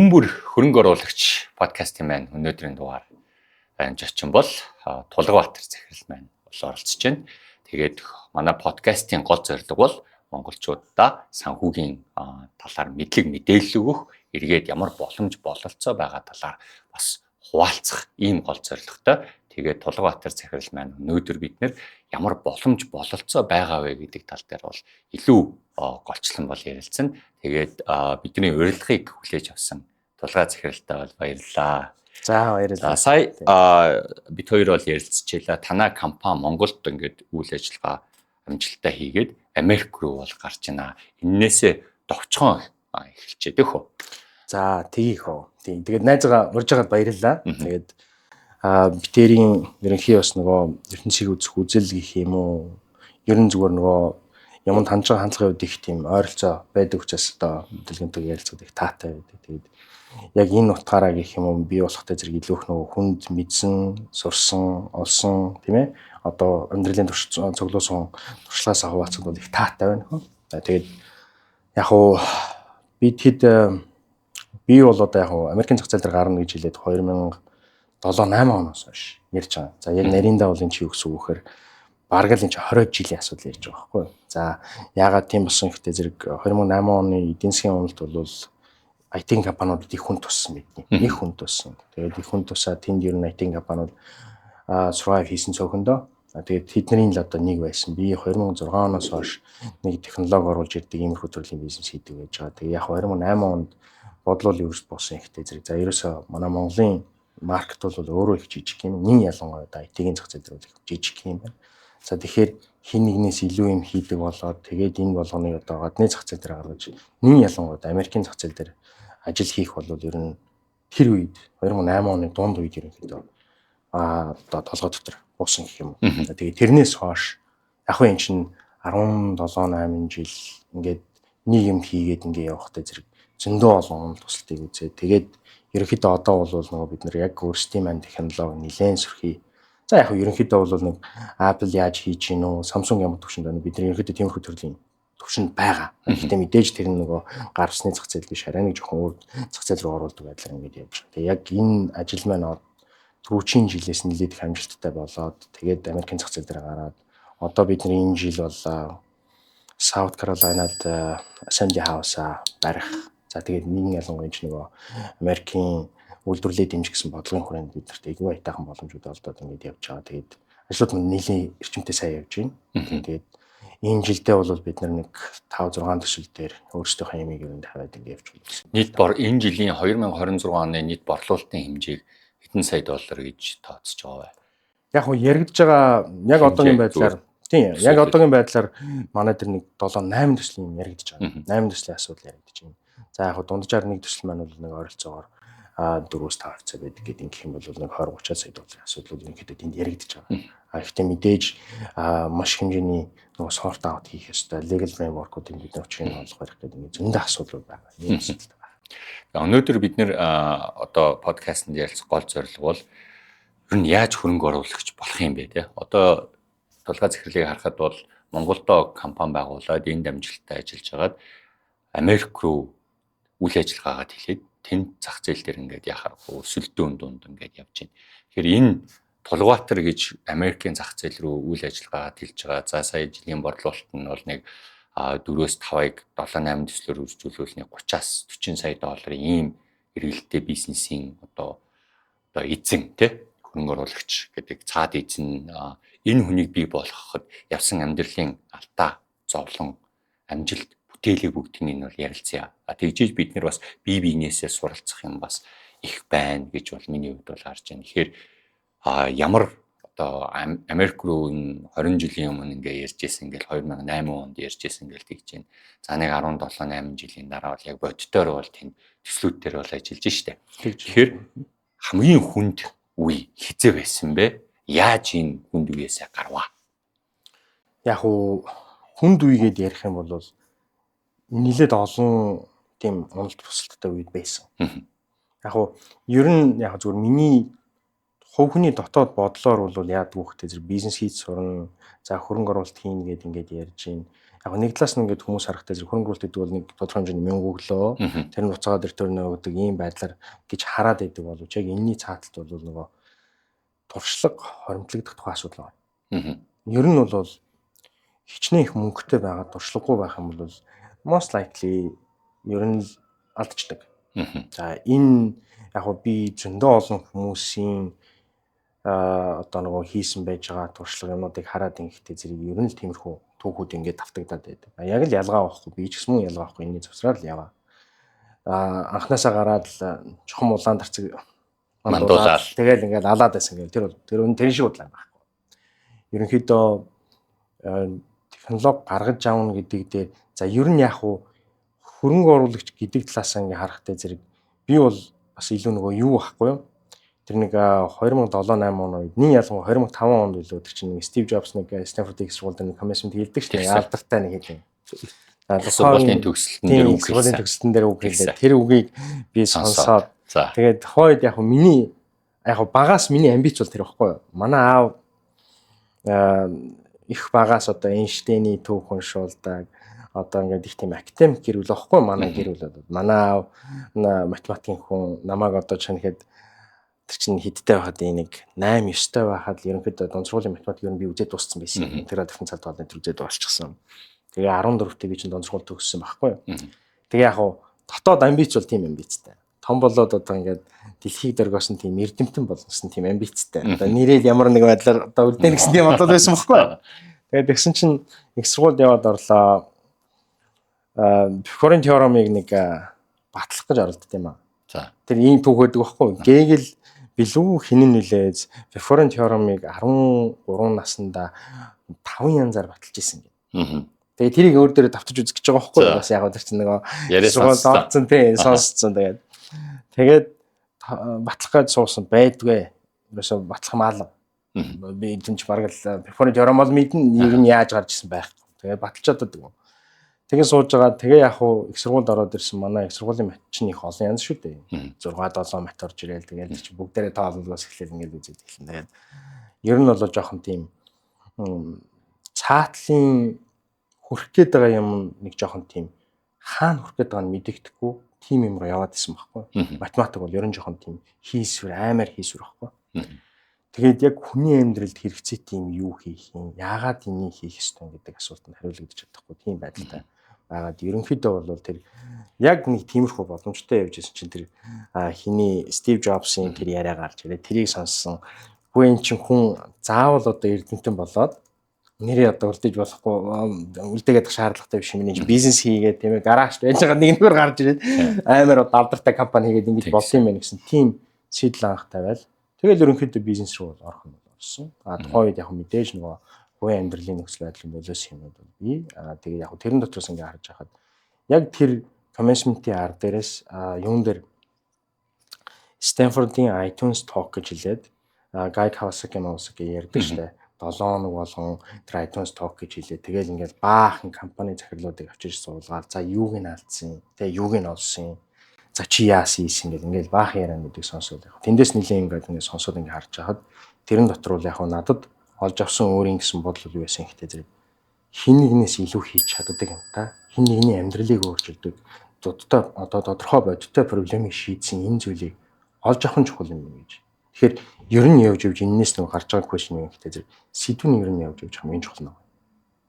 Хүмүүн бүр хөрөнгө оруулагч подкастын маань өнөөдрийн дугаар зочин бол Тулгабаатар захирал маань бол оролцож байна. Тэгээд манай подкастын гол зорилго бол монголчуудаа санхүүгийн талаар мэдлэг мэдээлэл өгөх, эргээд ямар боломж бололцоо байгаа талаар бас хуваалцах ийм гол зорилготой. Тэгээд Тулгабаатар захирал маань өнөөдөр бид нэр ямар боломж бололцоо байгаа вэ гэдэг тал дээр бол илүү голчлон бол ярилцсан. Тэгээд бидний урилгыг хүлээж авсан Тулгаа захиралтай бол баярлалаа. За, баярлалаа. Сая бид хоёр бол ярилцчихлаа. Танай компани Монголд ингээд үйл ажиллагаа амжилттай хийгээд Америк руу бол гарч байна. Эннээсээ товчхон эхэлчихэд өөхөө. За, тгийх үү. Тийм. Тэгээд найзгаа урьж байгаад баярлалаа. Тэгээд битэрийн ерөнхий бас нөгөө ертөнцийг үзэх үзэл гэх юм уу. Ерөн зүгээр нөгөө юмд хандж байгаа хандлагын хувьд их тийм ойролцоо байдаг учраас одоо дэлгэнтэй ярилцахад их таатай байдаг. Тэгээд яг энэ утгаараа гэх юм уу, би болохтой зэрэг илүү их нөгөө хүнд мэдсэн, сурсан, олсон, тийм ээ. Одоо амьдралын турш цуглуулсан туршлагаасаа хуваалцахад бол их таатай байна хөө. Тэгээд яг уу бид хэд би бол одоо яг уу Америкийн зах зээл дээр гарна гэж хэлээд 2007 8 оноос хойш ярьж байгаа. За, яг нарийндаа бол энэ чи юу гэсэн үг вэхээр бараг л энэ чи 20 жилийн асуудал ярьж байгаа байхгүй юу. За, яагаад тийм болсон гэхдээ зэрэг 2008 оны эдийн засгийн уналт бол IT компаниудад их хүн туссан байдгийн. Их хүн туссан. Тэгээд их хүн тусаа тэнд ер нь IT компаниуд survive хийсэн цөөхөндөө. Тэгээд тэдний л одоо нэг байсан. Би 2006 оноос хойш нэг технологи оруулж ирдэг иймэрхүү төрлийн бизнес хийдэг байж байгаа. Тэгээд яг 2008 онд бодлол ерөөс болсон ихтэй зэрэг. За, ерөөсөө манай Монголын market бол өөрөө их жижиг юм. Нин ялангуяа одоо IT-ийн зах зээл дээр бол их жижиг юм байна. За, тэгэхээр хин нэгнээс илүү юм хийдэг болоод тэгээд энэ болгоныг одоо гадны зах зээл дээр гаргаж, нин ялангуяа Америкийн зах зээл дээр ажил хийх бол ер нь тэр үед 2008 оны дунд үед ерөнхийдөө одоо толгой дотор буусан гэх юм уу. Тэгээд тэрнээс хойш яг хөө эн чинь 17 8 жил ингээд нэг юм хийгээд ингээд явахтай зэрэг зөндөө олон умал тусалтыг үзээ. Тэгээд ерөнхийдөө одоо бол нөгөө бид нар яг өөрсдийн маань технологи нэлээд сөрхий. За, яг ерөнхийдөө бол нэг Apple яаж хийж гин үү, Samsung ямар төвшөнд байна, бид нар ерөнхийдөө тиймэрхүү төрлийн төвшөнд байгаа. Гэхдээ мэдээж тэр нь нөгөө гар усны зах зээл биш, арай нэг жоохон өөр зах зээл рүү оруулдаг байдлаар ингээд явж байгаа. Тэгээ яг энэ ажил маань түрүүчийн жилээс нэлээд их амжилттай болоод тэгээд Америкийн зах зээл дээр гараад одоо бид нар энэ жил бол South Carolina-д Assembly House-а барих. За, тэгээд нэгэн ялангуяа энэ нөгөө Америкийн үйлдвэрлэлээ дэмжих гэсэн бодлогын хүрээнд бид нарт айгүй аятайхан боломжууд олдоод ингээд явж байгаа. Тэгээд ажлууд мань нэлийн эрчимтэй сайн явж байна. Тэгээд энэ жилдээ бол бид нар нэг 5 6 төсөл дээр өөрсдийнхөө ямиг ер нь тавиад ингээд явж байна гэсэн. Нийт бор энэ жилийн 2026 оны нийт борлуулалтын хэмжээг хэдэн сая доллар гэж тооцож байгаа вэ? Яг хөө яригдж байгаа яг одоогийн байдлаар, тийм, яг одоогийн байдлаар манай дээр нэг 7 8 төслийн юм яригдж байгаа. 8 төслийн асуудал яригдж байна. За, яг хөө дунджаар нэг төсөл маань бол нэг ойролцоогоор 4-5 хавцаа байдаг гэдэг ингэх юм бол нэг 20 30 сая долларын асуудлууд ерөнхийдөө тэнд яригдж байгаа. А гэхдээ мэдээж маш хэмжээний нөгөө sort out хийх ёстой legal framework-уудыг бид нар учрыг нь олох барих гэдэг ингэ зөндөө асуудлууд байгаа. Ийм асуудалтай байна. Өнөөдөр бид нэр одоо подкастт ярилцах гол зорилго бол ер нь яаж хөрөнгө оруулагч болох юм бэ те. Одоо Тулгаа захирлыг харахад бол Монголдо компани байгуулад энд амжилттай ажиллаж хагаад Америк руу үйл ажиллагаагаа тэлээд тэнд зах зээл дээр ингээд яхаар өсөлтөө дунд ингээд явж байна. Тэгэхээр энэ Тулгабаатар гэж Америкийн зах зээл рүү үйл ажиллагаагаа тэлж байгаа. За, сая жилийн борлуулалт нь бол нэг 4-өөс 5-ыг 7 8 төслөөр үржүүлвэл нэг 30-аас 40 сая долларын ийм эргэлттэй бизнесийн одоо эзэн тий хөрөнгө оруулагч гэдэг цаад эзэн энэ хүнийг бий болгоход явсан амьдралын алдаа, зовлон, амжилт, бүтээлийг бүгднийг нь бол ярилцъя. А тэгжиж бид нар бас бие биенээсээ суралцах юм бас их байна гэж бол миний хувьд бол харж байна. Тэгэхээр ямар одоо Америк руу энэ 20 жилийн өмнө ингээ ярьж исэн ингээл 2008 онд ярьж исэн ингээл тэгж байна. За, нэг 17 8 жилийн дараа бол яг боддоор бол тэнд төслүүд дээр бол ажиллаж штэ. Тэгэхээр хамгийн хүнд үе хизээ байсан бэ? Яаж энэ хүнд үеэсээ гарваа? Яг уу хүнд үе гэд ярих юм бол нэлээд олон тийм уналт бусалттай үед байсан. Яг уу ер нь яг зүгээр миний хувь хүний дотоод бодлоор бол яадаг вэ гэхээр зэрэг бизнес хийж сурна, за, хөрөнгө оруулалт хийнэ гэд ингээд ярьж байна. Яг нэг талаас нь ингээд хүмүүс харахтай зэрэг хөрөнгө оруулалт гэдэг бол нэг тодорхой хэмжээний мөнгө өглөө. Тэр нь буцаагаад return өгдөг ийм байдлаар гэж хараад байдаг боловч яг энэний цааталт бол нөгөө туршлага хоримтлагдах тухай асуудал байна. Ер нь бол хичнээн их мөнгөтэй байгаа туршлагагүй байх юм бол most likely ер нь л алдчихдаг. За, энэ яг гоо би зөндөө олон хүмүүсийн одоо нөгөө хийсэн байж байгаа туршлага юмнуудыг хараад ингэхдээ зэрэг ер нь л тиймэрхүү түүхүүд ингээд давтагдаад байдаг. Яг л ялгаа байхгүй, би ч гэсэн мөн ялгаа байхгүй, энэний завсраар л яваа. Анханасаа гараад л чухам улаан тарцаг мандуулаад тэгэл ингээд алаад байсан гэл тэр бол тэр тэр шиг удлаа байхгүй. Ерөнхийдөө технологи гаргаж авна гэдэг дээр, за, ер нь яг уу хөрөнгө оруулагч гэдэг талаасаа ингээ харахтай зэрэг би бол бас илүү нөгөө юу байхгүй юу? Тэр нэг 2007 8 оны үед, нэг ялангуяа 2005 онд билүү, тэр чинь нэг Стив Джобс нэг Стэнфорд их сургууль дээр нэг commencement хэлдэг шүү дээ. Алдартай нэг хэлээ. Сургуулийн төгсөлтөн дээр үг хэлсэн. Сургуулийн төгсөлтөн дээр үг хэлээ. Тэр үгийг би сонсоод тэгээд тухайд яг миний яг багаас миний амбиц бол тэр байхгүй юу? Манай аав их багаас одоо Эйнштейний түүх уншуулдаг, одоо ингээд их тийм академик гэр бүл байхгүй, манай гэр бүл бол манай аав математикийн хүн. Намайг одоо чанхэд тэр чинь хэдтэй байхад, нэг 8 9-тэй байхад л ерөнхийдөө дунд сургуулийн математик ер нь би үзээд дууссан байсан. Тэр дахин цал тоолны тэр үзээд дуусчихсан. Тэгээ 14-тэй би чинь дунд сургууль төгссөн байхгүй юу. Тэгээ яг хуу дотоод амбиц бол тийм амбицтай. Том болоод одоо ингээд дэлхийг дөргөөсөн тийм эрдэмтэн болсон тийм амбицтай. Одоо нэрэл ямар нэг байдлаар одоо үлдээнэ гэсэн тийм бодол байсан байхгүй юу. Тэгээд тэгсэн чинь их сургуульд яваад орлоо. Пифагорын теоремыг нэг батлах гэж оролдсон юм аа. Тэр ийм түүх байдаг байхгүй юу? Гегел билүү хинэн нөлөөз Пифагорын теоремыг 13 наснда 5 янзаар баталж исэн гэх. Тэгээ тэрийг өөр дээрээ давтаж үзэх гэж байгаа байхгүй юу? Бас яг тэр чинь нөгөө сургуульд орцсон тий, сонсцсон. Тэгээд батлах гэж суусан байдгүй. Ерөөсө батлах маалга. Би энэ ч бараг л Пифагорын теорем бол мэднэ, ер нь яаж гарч исэн байхгүй. Тэгээд баталж чаддаг. Тэгээ сууж байгаа. Тэгээ яг хуу их сургуульд ороод ирсэн, манай их сургуулийн мат чинь их олон янз шүү дээ. 6 7 мат орж ирээл, тэгэл чи бүгдээрээ тооллоос эхлээл ингээд үзээд эхэлнэ. Тэгээд ер нь бол жоохон тийм цаатлын хүрх гээд байгаа юм нэг жоохон тийм хаана хүрх гээд байгаа нь мэдэгдэхгүй тийм юм руу яваад исэн байхгүй. Математик бол ер нь жоохон тийм хийсвэр, аймаар хийсвэр байхгүй. Тэгээд яг хүний амьдралд хэрэгцээтэй юм юу хийх юм, яагаад энийг хийх ёстой гэдэг асуултанд хариулагдаж чадахгүй тийм байдалтай байгаад ерөнхийдөө бол тэр яг нэг тиймэрхүү боломжтой явж исэн чинь тэр хиний Стив Джобсын тэр яриа гарч ирээ, тэрийг сонссон. Үгүй, эн чинь хүн заавал одоо эрдэмтэн болоод нэрээ одоо үлдээж болохгүй, үлдээгээд шаардлагатай биш юм, энэ бизнес хийгээд, тийм ээ, гараж байж байгаа нэг нэгээр гарч ирээд амар одоо алдартай компани хийгээд ингэж болсон юм байна гэсэн тийм шийдэл анх тавиал тэгэл ерөнхийдөө бизнес рүү бол орох нь бол орсон. А тухайн үед яг мэдээж нөгөө хувийн амьдралын нөхцөл байдлын нөлөөс юмнууд бол бий. А тэгээ яг тэрэн дотроос ингээ харж байхад яг тэр commencement-ийн ар дээрээс юун дээр Stanford-ийн iTunes Talk гэж хэлээд Guy Kawasaki Kawasaki ярьдаг штэ. 7 хоног болгон тэр iTunes Talk гэж хэлээ. Тэгэл ингээл баахан компани захирлуудыг авчирч суулгаад, за, юуг нь алдсан, тэгээ юуг нь олсон, за, чи яасан ийсэн гэл ингээл баахан яриануудыг сонсоод яг тэндээс нэлийн ингээд ингээд сонсоод ингээд харж байхад тэрэн дотор бол яг надад олж авсан өөрийн гэсэн бодол юу байсан ихтэй зэрэг хин нэгнээс илүү хийж чаддаг юм та. Хин нэгний амьдралыг өөрчилдөг. Дудтай одоо тодорхой бодиттой проблемыг шийдсэн энэ зүйлийг олж авах нь чухал юм байна гэж. Тэгэхээр ер нь явж явж энэс нэг гарч байгаа question юм ихтэй зэрэг сэдв нь ер нь явж явж хамгийн чухал нэг.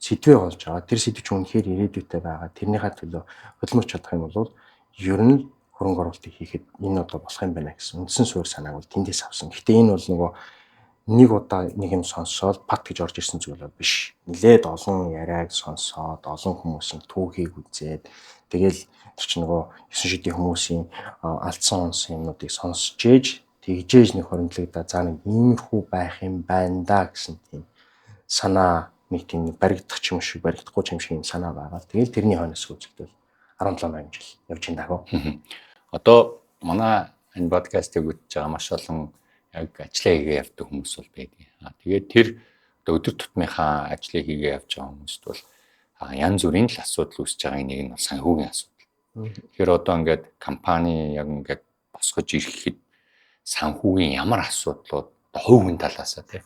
Сэдвээ олж аваад тэр сэдв чинь үнэхээр ирээдүйтэй байгаа. Тэрнийхээ төлөө хөдөлмөрч чадах юм бол ер нь хөрөнгө оруулалтыг хийхэд энэ одоо болох юм байна гэсэн үндсэн суурь санааг бол тэндээс авсан. Гэхдээ энэ бол нөгөө нэг удаа нэг юм сонсоод пат гэж орж ирсэн зүйл бол биш. Нилээд олон яриаг сонсоод, олон хүмүүсийн түүхийг үзээд, тэгэл тэр чинь нөгөө 9 шидийн хүмүүсийн алдсан онсон юмнуудыг сонсч ээж тэгжээж нэг хоримтлагдаа, за, нэг иймэрхүү байх юм байна да гэсэн тийм санаа нэг тийм баригдах юм шиг, баригдахгүй юм шиг юм санаа байгаа. Тэгэл тэрний хойноос үзэгдвэл 17 8 жил явж байна даа. Одоо манай энэ подкастыг үзэж байгаа маш олон яг ажлаа хийгээ явдаг хүмүүс бол байдаг. Тэгээд тэр одоо өдөр тутмынхаа ажлыг хийгээ явж байгаа хүмүүст бол янз бүрийн л асуудал үүсэж байгааг нэг нь бол санхүүгийн асуудал. Тэгэхээр одоо ингээд компани яг ингээд босгож ирэхэд санхүүгийн ямар асуудлууд одоо хувь хүн талаасаа, тий,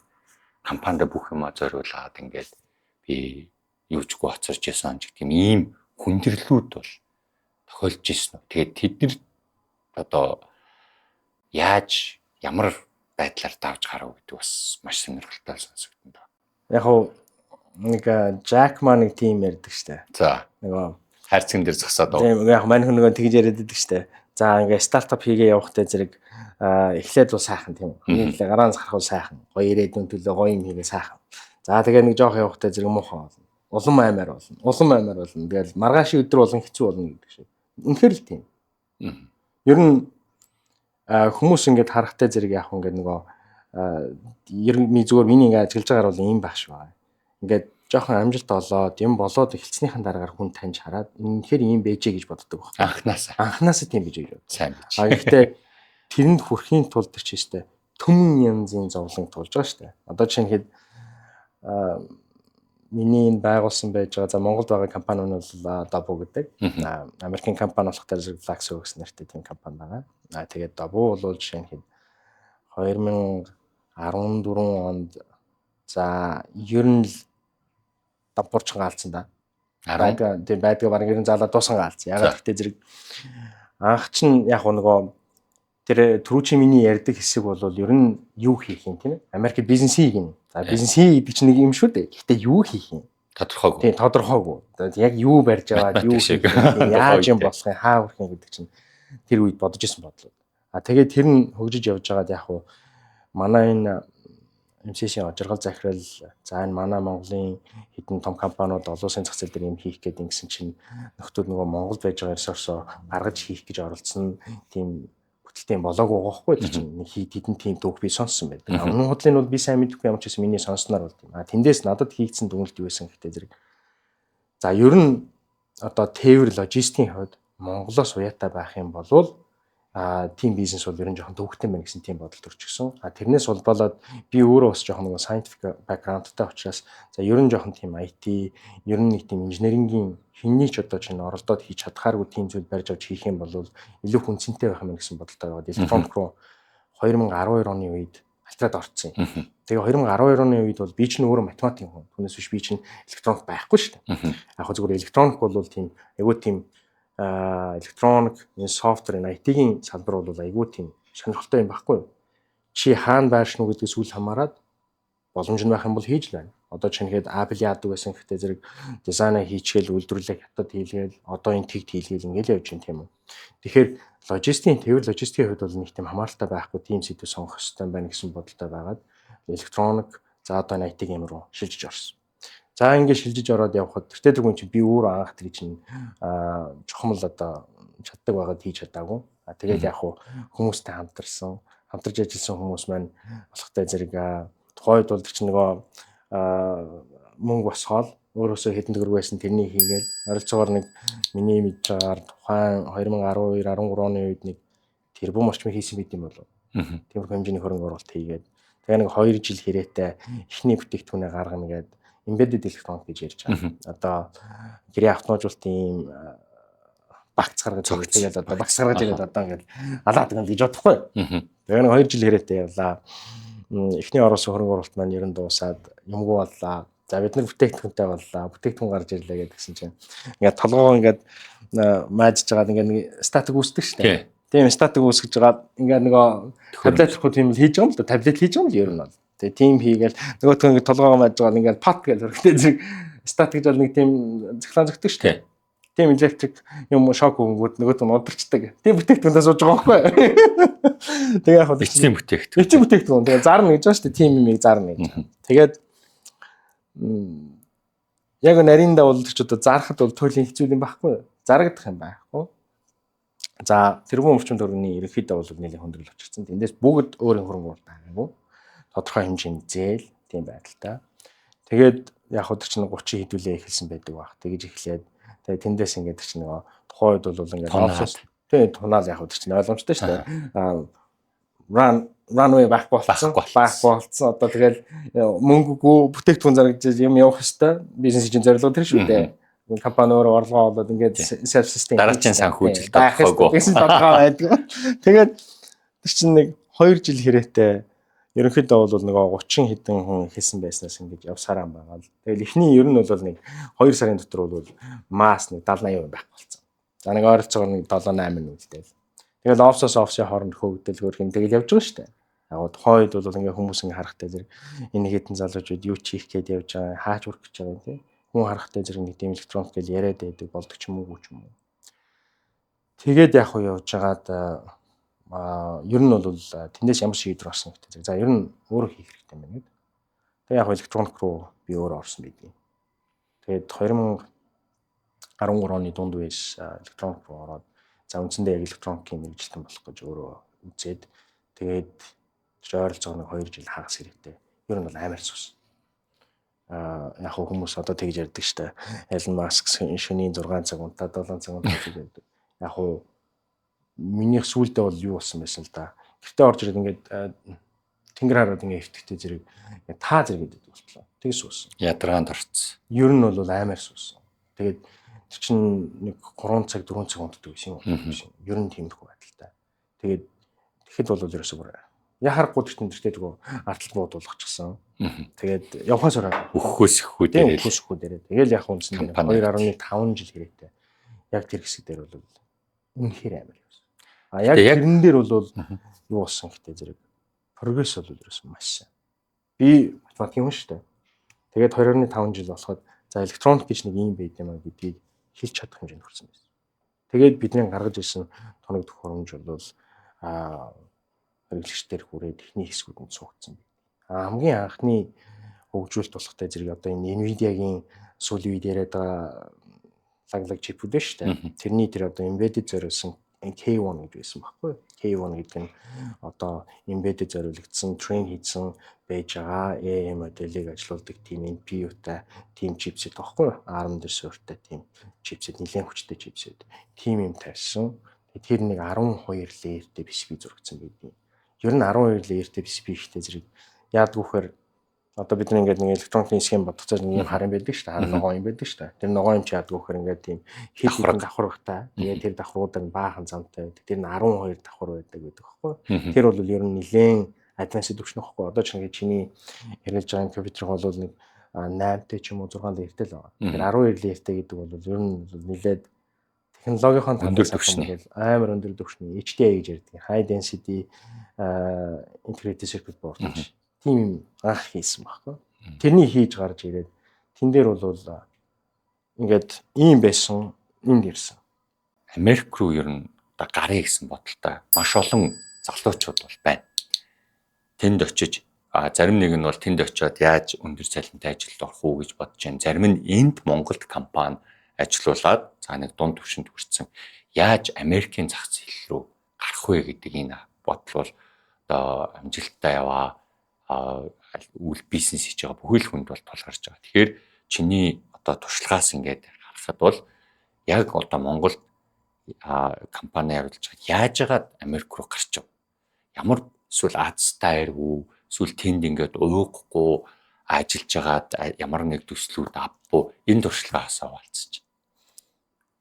компанид бүх юма зориулаад ингээд би юучгүй хоцорч исэн ч гэх юм ийм хүндрэлүүд бол тохиолдож исэн үү? Тэгээд тэд нар одоо яаж ямар байдлаар давж гарав гэдэг бас маш сонирхолтой сонсогдсон. Яг хуу нэг Jack Ma нэг тийм ярьдаг штэ. За. Нөгөө хайрцаган дээр зогсоод. Тийм, яг мань хүн нөгөө тэгж яриад байдаг штэ. За ингээ стартап хийгээ явахтай зэрэг эхлээд бол сайхан тийм үү. Эхлээ гараанаас гарах бол сайхан. Гоё ирээдүйн төлөө гоё юм хийгээ сайхан. За тэгээ нэг жоох явахтай зэрэг муухай болно. Улам аймаар болно. Улам аймаар болно. Тэгэл маргаашийн өдөр болон хэцүү болно гэдэг шиг. Үнэхээр л тийм. Ер нь хүмүүс ингээд харахтай зэрэг яг ингээд нөгөө ер нь зүгээр миний ингээд ажиллаж байгаагаар бол ийм байх шиг байна. Ингээд жоохон амжилт олоод юм болоод эхэлснийхэн дараагаар хүн таньж хараад үнэхээр ийм бэжээ гэж боддог баг. Анхнаасаа. Анхнаасаа тийм бэжээ гэж боддог. Сайн бэж. А гэхдээ тэрэнд хүрэхийн тулд тэр чинь штэ түмэн янзын зовлон тулж байгаа штэ. Одоо жишээ нь хэд миний энэ байгуулсан байж байгаа за Монголд байгаа компани нь бол Doboo гэдэг. Америкийн компани болох дээр Laxo гэсэн нэртэй тийм компани байгаа. А тэгээд Doboo бол жишээ нь хэд 2014 онд за ер нь л дампуурчхан гаалцсан да. 10 Тийм байдгаа бараг ер нь залаа дуусхан гаалцсан. Ягаад гэвэл зэрэг анх чинь яг нөгөө тэр түрүүчийн миний ярьдаг хэсэг бол ер нь юу хийх юм тийм ээ. Америкт бизнес хийх юм. За бизнес хий гэдэг чинь нэг юм шүү дээ. Гэхдээ юу хийх юм? Тодорхойгүй. Тийм, тодорхойгүй. Яг юу барьж аваад юу шиг яаж юм болох юм, хаа хүрэх юм гэдэг чинь тэр үед бодож исэн бодлоо. А тэгээд тэр нь хөгжиж явж байгаад яг хуу манай энэ MCC-ийн ожиргал захирал за энэ манай Монголын хэдэн том компаниуд олон улсын зах зээл дээр юм хийх гээд ингэсэн чинь нөхдүүд нөгөө Монголд байж байгаа ресурсоо гаргаж хийх гэж оролцсон тийм бүтэлтэй болоогүй байгаа хгүй тэр чинь нэг хэдэн тийм түүх би сонссон байдаг. Өмнө худлын бол би сайн мэдэхгүй ямар ч гэсэн миний сонссноор бол тийм. А тэндээс надад хийгдсэн дүгнэлт юу байсан гэхдээ зэрэг за ер нь одоо тээвэр логистикийн хувьд Монголоос уяатай байх юм болвол тийм бизнес бол ер нь жоохон төвөгтэй байна гэсэн тийм бодол төрчихсөн. А тэрнээс улбалаад би өөрөө бас жоохон нөгөө scientific background-тай учраас за ер нь жоохон тийм IT, ер нь нэг тийм инженерингийн хинний ч одоо чинь оролдоод хийж чадхааргүй тийм зүйл барьж авч хийх юм бол илүү хүнцэнтэй байх юм байна гэсэн бодолтой байгаад электроник руу 2012 оны үед алтраад орцсон юм. Тэгээ 2012 оны үед бол би чинь өөрөө математикийн хүн. Түүнээс биш би чинь электроник байхгүй шүү дээ. Яг хөө зүгээр электроник бол тийм айгүй тийм электроник, энэ software, энэ IT-ийн салбар бол айгүй тийм сонирхолтой юм байхгүй юу? Чи хаана байршина гэдгээс үл хамааран боломж нь байх юм бол хийж л байна. Одоо чинь хэд Apple яадаг байсан гэхдээ зэрэг дизайнаа хийчихэл үйлдвэрлэлээ хятад хийлгээл одоо энэ тэгт хийлгээл ингээл явж байна тийм үү. Тэгэхээр логистикийн тээвэр логистикийн хувьд бол нэг тийм хамааралтай байхгүй тийм сэдв сонгох хэрэгтэй байна гэсэн бодолтой байгаад электроник за одоо энэ IT-ийн юм руу шилжиж орсон. За ингээд шилжиж ороод явхад тэртээ тэргүй чинь би өөрөө анх тэр чинь чухамл одоо чаддаг байгаад хийж чадаагүй. А тэгээд яг хуу хүмүүстэй хамтарсан, хамтарч ажилласан хүмүүс маань болохтой зэрэг тухайн үед бол тэр чинь нөгөө мөнгө босгоол өөрөөсөө хэдэн төгрөг байсан тэрнийг хийгээл ойролцоогоор нэг миний мэдж байгаагаар тухайн 2012 13 оны үед нэг тэрбум орчим хийсэн байт юм болов. Тиймэрхүү хэмжээний хөрөнгө оруулалт хийгээд тэгээ нэг 2 жил хэрээтэй эхний бүтээгдэхүүнээ гаргана гэдэг embedded electronic гэж ярьж байгаа. Одоо гэрээ автоматжуулалтын ийм багц гаргаж ирээд тэгэл одоо багц гаргаж ирээд одоо ингээд алаад гэж бодохгүй. Тэгээ нэг 2 жил хэрээтэй явлаа. Эхний оруулсан хөрөнгө оруулалт маань ер нь дуусаад юмгүй боллаа. За бид нар бүтээгдэхүүнтэй боллаа. Бүтээгдэхүүн гарч ирлээ гэдгсэн чинь ингээд толгоогоо ингээд маажж байгаад ингээд нэг статик үүсдэг шүү дээ. Тийм статик үүсгэж байгаад ингээд нөгөө таблет руу тийм хийж байгаа юм л да. Таблет хийж байгаа юм л ер нь бол. Тэгээ тийм хийгээл нөгөөх нь ингээд толгоогоо мааж байгаа ингээд пат гэж хөргөтэй зэрэг статик гэж бол нэг тийм цахилгаан зөгтөг шүү дээ. Тийм электрик юм шок өгөнгүүд нөгөөт нь унтарчдаг. Тийм бүтээгдэхүүнээ сууж байгаа байхгүй. Тэгээ яг хөө эцсийн бүтээгдэхүүн. Эцсийн бүтээгдэхүүн. Тэгээ зарна гэж байгаа шүү дээ. Тийм юмыг зарна гэж. Тэгээд яг нарийнда бол ч одоо зархад бол туйлын хэцүү юм байхгүй. Зарагдах юм байхгүй. За тэрбум орчим төгрөгийн ерөнхийдөө бол нэлээд хүндрэл учирсан. Тэндээс бүгд өөрийн хөрөнгө оруулалт байгаагүй. Тодорхой хэмжээний зээл тийм байдалтай. Тэгээд яг хөө тэр чинь 30 хэдүүлээ эхэлсэн байдаг баг. Тэгэж эхлээд тэгээд тэндээс ингээд тэр чинь нөгөө тухайн үед бол ингээд офис тийм тунаал яг хөө тэр чинь ойлгомжтой шүү дээ. Runway байхгүй болсон. Байхгүй болсон. Одоо тэгэл мөнгөгүй бүтээгдэхүүн зарагдаж юм явах хэвээр бизнес чинь зорилго тэр шүү дээ. Компани өөрөө орлогоо олоод ингээд self sustain дараагийн санхүүжилт тодорхойгүй. Гэсэн тодорхой байдаг. Тэгээд тэр чинь нэг 2 жил хэрээтэй Ерөнхийдөө бол нөгөө 30 хэдэн хүн эхэлсэн байснаас ингэж явсараа байгаа л. Тэгэл эхний ер нь бол нэг 2 сарын дотор бол масс нэг 70 80% байхгүй болсон. За, нэг ойролцоогоор нэг 7 8 нь үлдээл. Тэгэл офисоос офисын хооронд хөөгдөл хөрх юм, тэгэл явж байгаа шүү дээ. Яг тухайн үед бол ингээ хүмүүс ингээ харахтай зэрэг энэ хэдэн залуучууд юу ч хийх гээд явж байгаа, хаач хүрэх гэж байгаа юм, тий. Хүн харахтай зэрэг нэг тийм электроник гэл яриад байдаг болдог ч юм уу, ч юм уу. Тэгээд яг уу явж байгаад ер нь бол тэндээс ямар шийдвэр болсон гэдэг. За, ер нь өөрөө хийх хэрэгтэй байна гэдэг. Тэгээ яг электроник руу би өөрөө орсон байдгийн. Тэгээд 2013 оны дунд үеэс электроник руу ороод, за, үндсэндээ яг электроникийн мэргэжилтэн болох гэж өөрөө үзээд, тэгээд ойролцоогоо нэг 2 жил хагас хэрэгтэй. Ер нь бол амар сус. Яг хүмүүс одоо тэгж ярьдаг штэ. Elon Musk шөнийн 6 цаг унтаад, 7 цаг унтаад гэж ярьдаг. Яг хуу минийх сүулдэ бол юу болсон байсан л да. Гэртээ орж ирээд ингээд тэнгэр хараад ингээд эвтэхтэй зэрэг та зэрэг гэдэг болтлоо. Тэгс суусан. Ядаргаанд орцсон. Ер нь бол амар суусан. Тэгээд тэр чинь нэг 3 цаг, 4 цаг унтдаг байсан юм. Ер нь тиймэрхүү байдалтай. Тэгээд тэгэхэд бол ерөөсөө бүр яхаарахгүй тэр тэртээ нөгөө артал буудуулчихсан. Тэгээд явхаас ороо Өхөхөөс өхөө дээрээ. Өхөхөөс өхөө дээрээ. Тэгэл яг үндсэн 2.5 жил хэрэгтэй. Яг тэр хэсэг дээр бол үнэхээр амар явсан. А яг тэрэн дээр бол юу болсон гэтээ зэрэг прогресс бол ерөөсөн маш сайн. Би математикийн хүн шүү дээ. Тэгээд 2.5 жил болоход, за, электроник гэж нэг юм байд юм а гэдгийг хэлж чадах хэмжээнд хүрсэн байсан. Тэгээд бидний гаргаж ирсэн тоног төхөөрөмж бол хэрэглэгчдэр хүрээд эхний хэсгүүдэнд суугдсан байт. А хамгийн анхны хөгжүүлэлт болохтой зэрэг одоо энэ Nvidia-гийн сүүлийн үед яриад байгаа лаглаг чипүүд шүү дээ. Тэрний тэр одоо embedded зориулсан K1 гэж байсан байхгүй юу? K1 гэдэг нь одоо embedded зориулагдсан, train хийсэн байж байгаа AI моделийг ажилуулдаг тийм NPU-тай тийм chipset байхгүй юу? ARM дээр суурьтай тийм chipset, нэлээд хүчтэй chipset. Тийм юм тавьсан. Тэр нэг 12 layer-тэй PCB зурагдсан байдгийн. Ер нь 12 layer-тэй PCB ихтэй зэрэг яадаг вэхээр одоо бид нар ингээд нэг электроникийн схем бодох нэг юм хар юм байдаг шүү дээ. Хар ногоон юм байдаг шүү дээ. Тэр ногоон юм чи яадаг вэхээр ингээд тийм хэд хэдэн давхаргатай. Тэгээд тэр давхруудаар нь баахан замтай байдаг. Тэр нь 12 давхар байдаг гэдэг байхгүй. Тэр бол ер нь нэлээд advanced төвшин байхгүй. Одоо ч ингээд чиний хэрэглэж байгаа компьютер бол нэг 8-тай ч юм уу, 6 layer-тэй л байгаа. Тэр 12 layer-тэй гэдэг бол ер нь нэлээд технологийн талаас төвшний амар өндөр төвшний HDI гэж ярьдаг. High density integrated circuit board гэж тийм юм анх хийсэн байхгүй. Тэрний хийж гарч ирээд тэн дээр бол ингээд ийм байсан, энд ирсэн. Америк руу ер нь одоо гарыг гэсэн бодолтой маш олон залуучууд бол байна. Тэнд очиж, зарим нэг нь бол тэнд очиод яаж өндөр цалинтай ажилд орох уу гэж бодож байна. Зарим нь энд Монголд компани ажилуулад, за, нэг дунд түвшинд хүрсэн. Яаж Америкийн зах зээл рүү гарах вэ гэдэг энэ бодол бол одоо амжилттай яваа үйл бизнес хийж байгаа бүхэл хүнд бол тулгарч байгаа. Тэгэхээр чиний одоо туршлагаас ингээд харахад бол яг одоо Монголд компани явуулж байгаа, яаж яагаад Америк руу гарч ив? Ямар эсвэл Азтай үү? Эсвэл тэнд ингээд ууггүй ажиллаж байгаад ямар нэг төслүүд авбуу, энэ туршлагаас хаваалцж.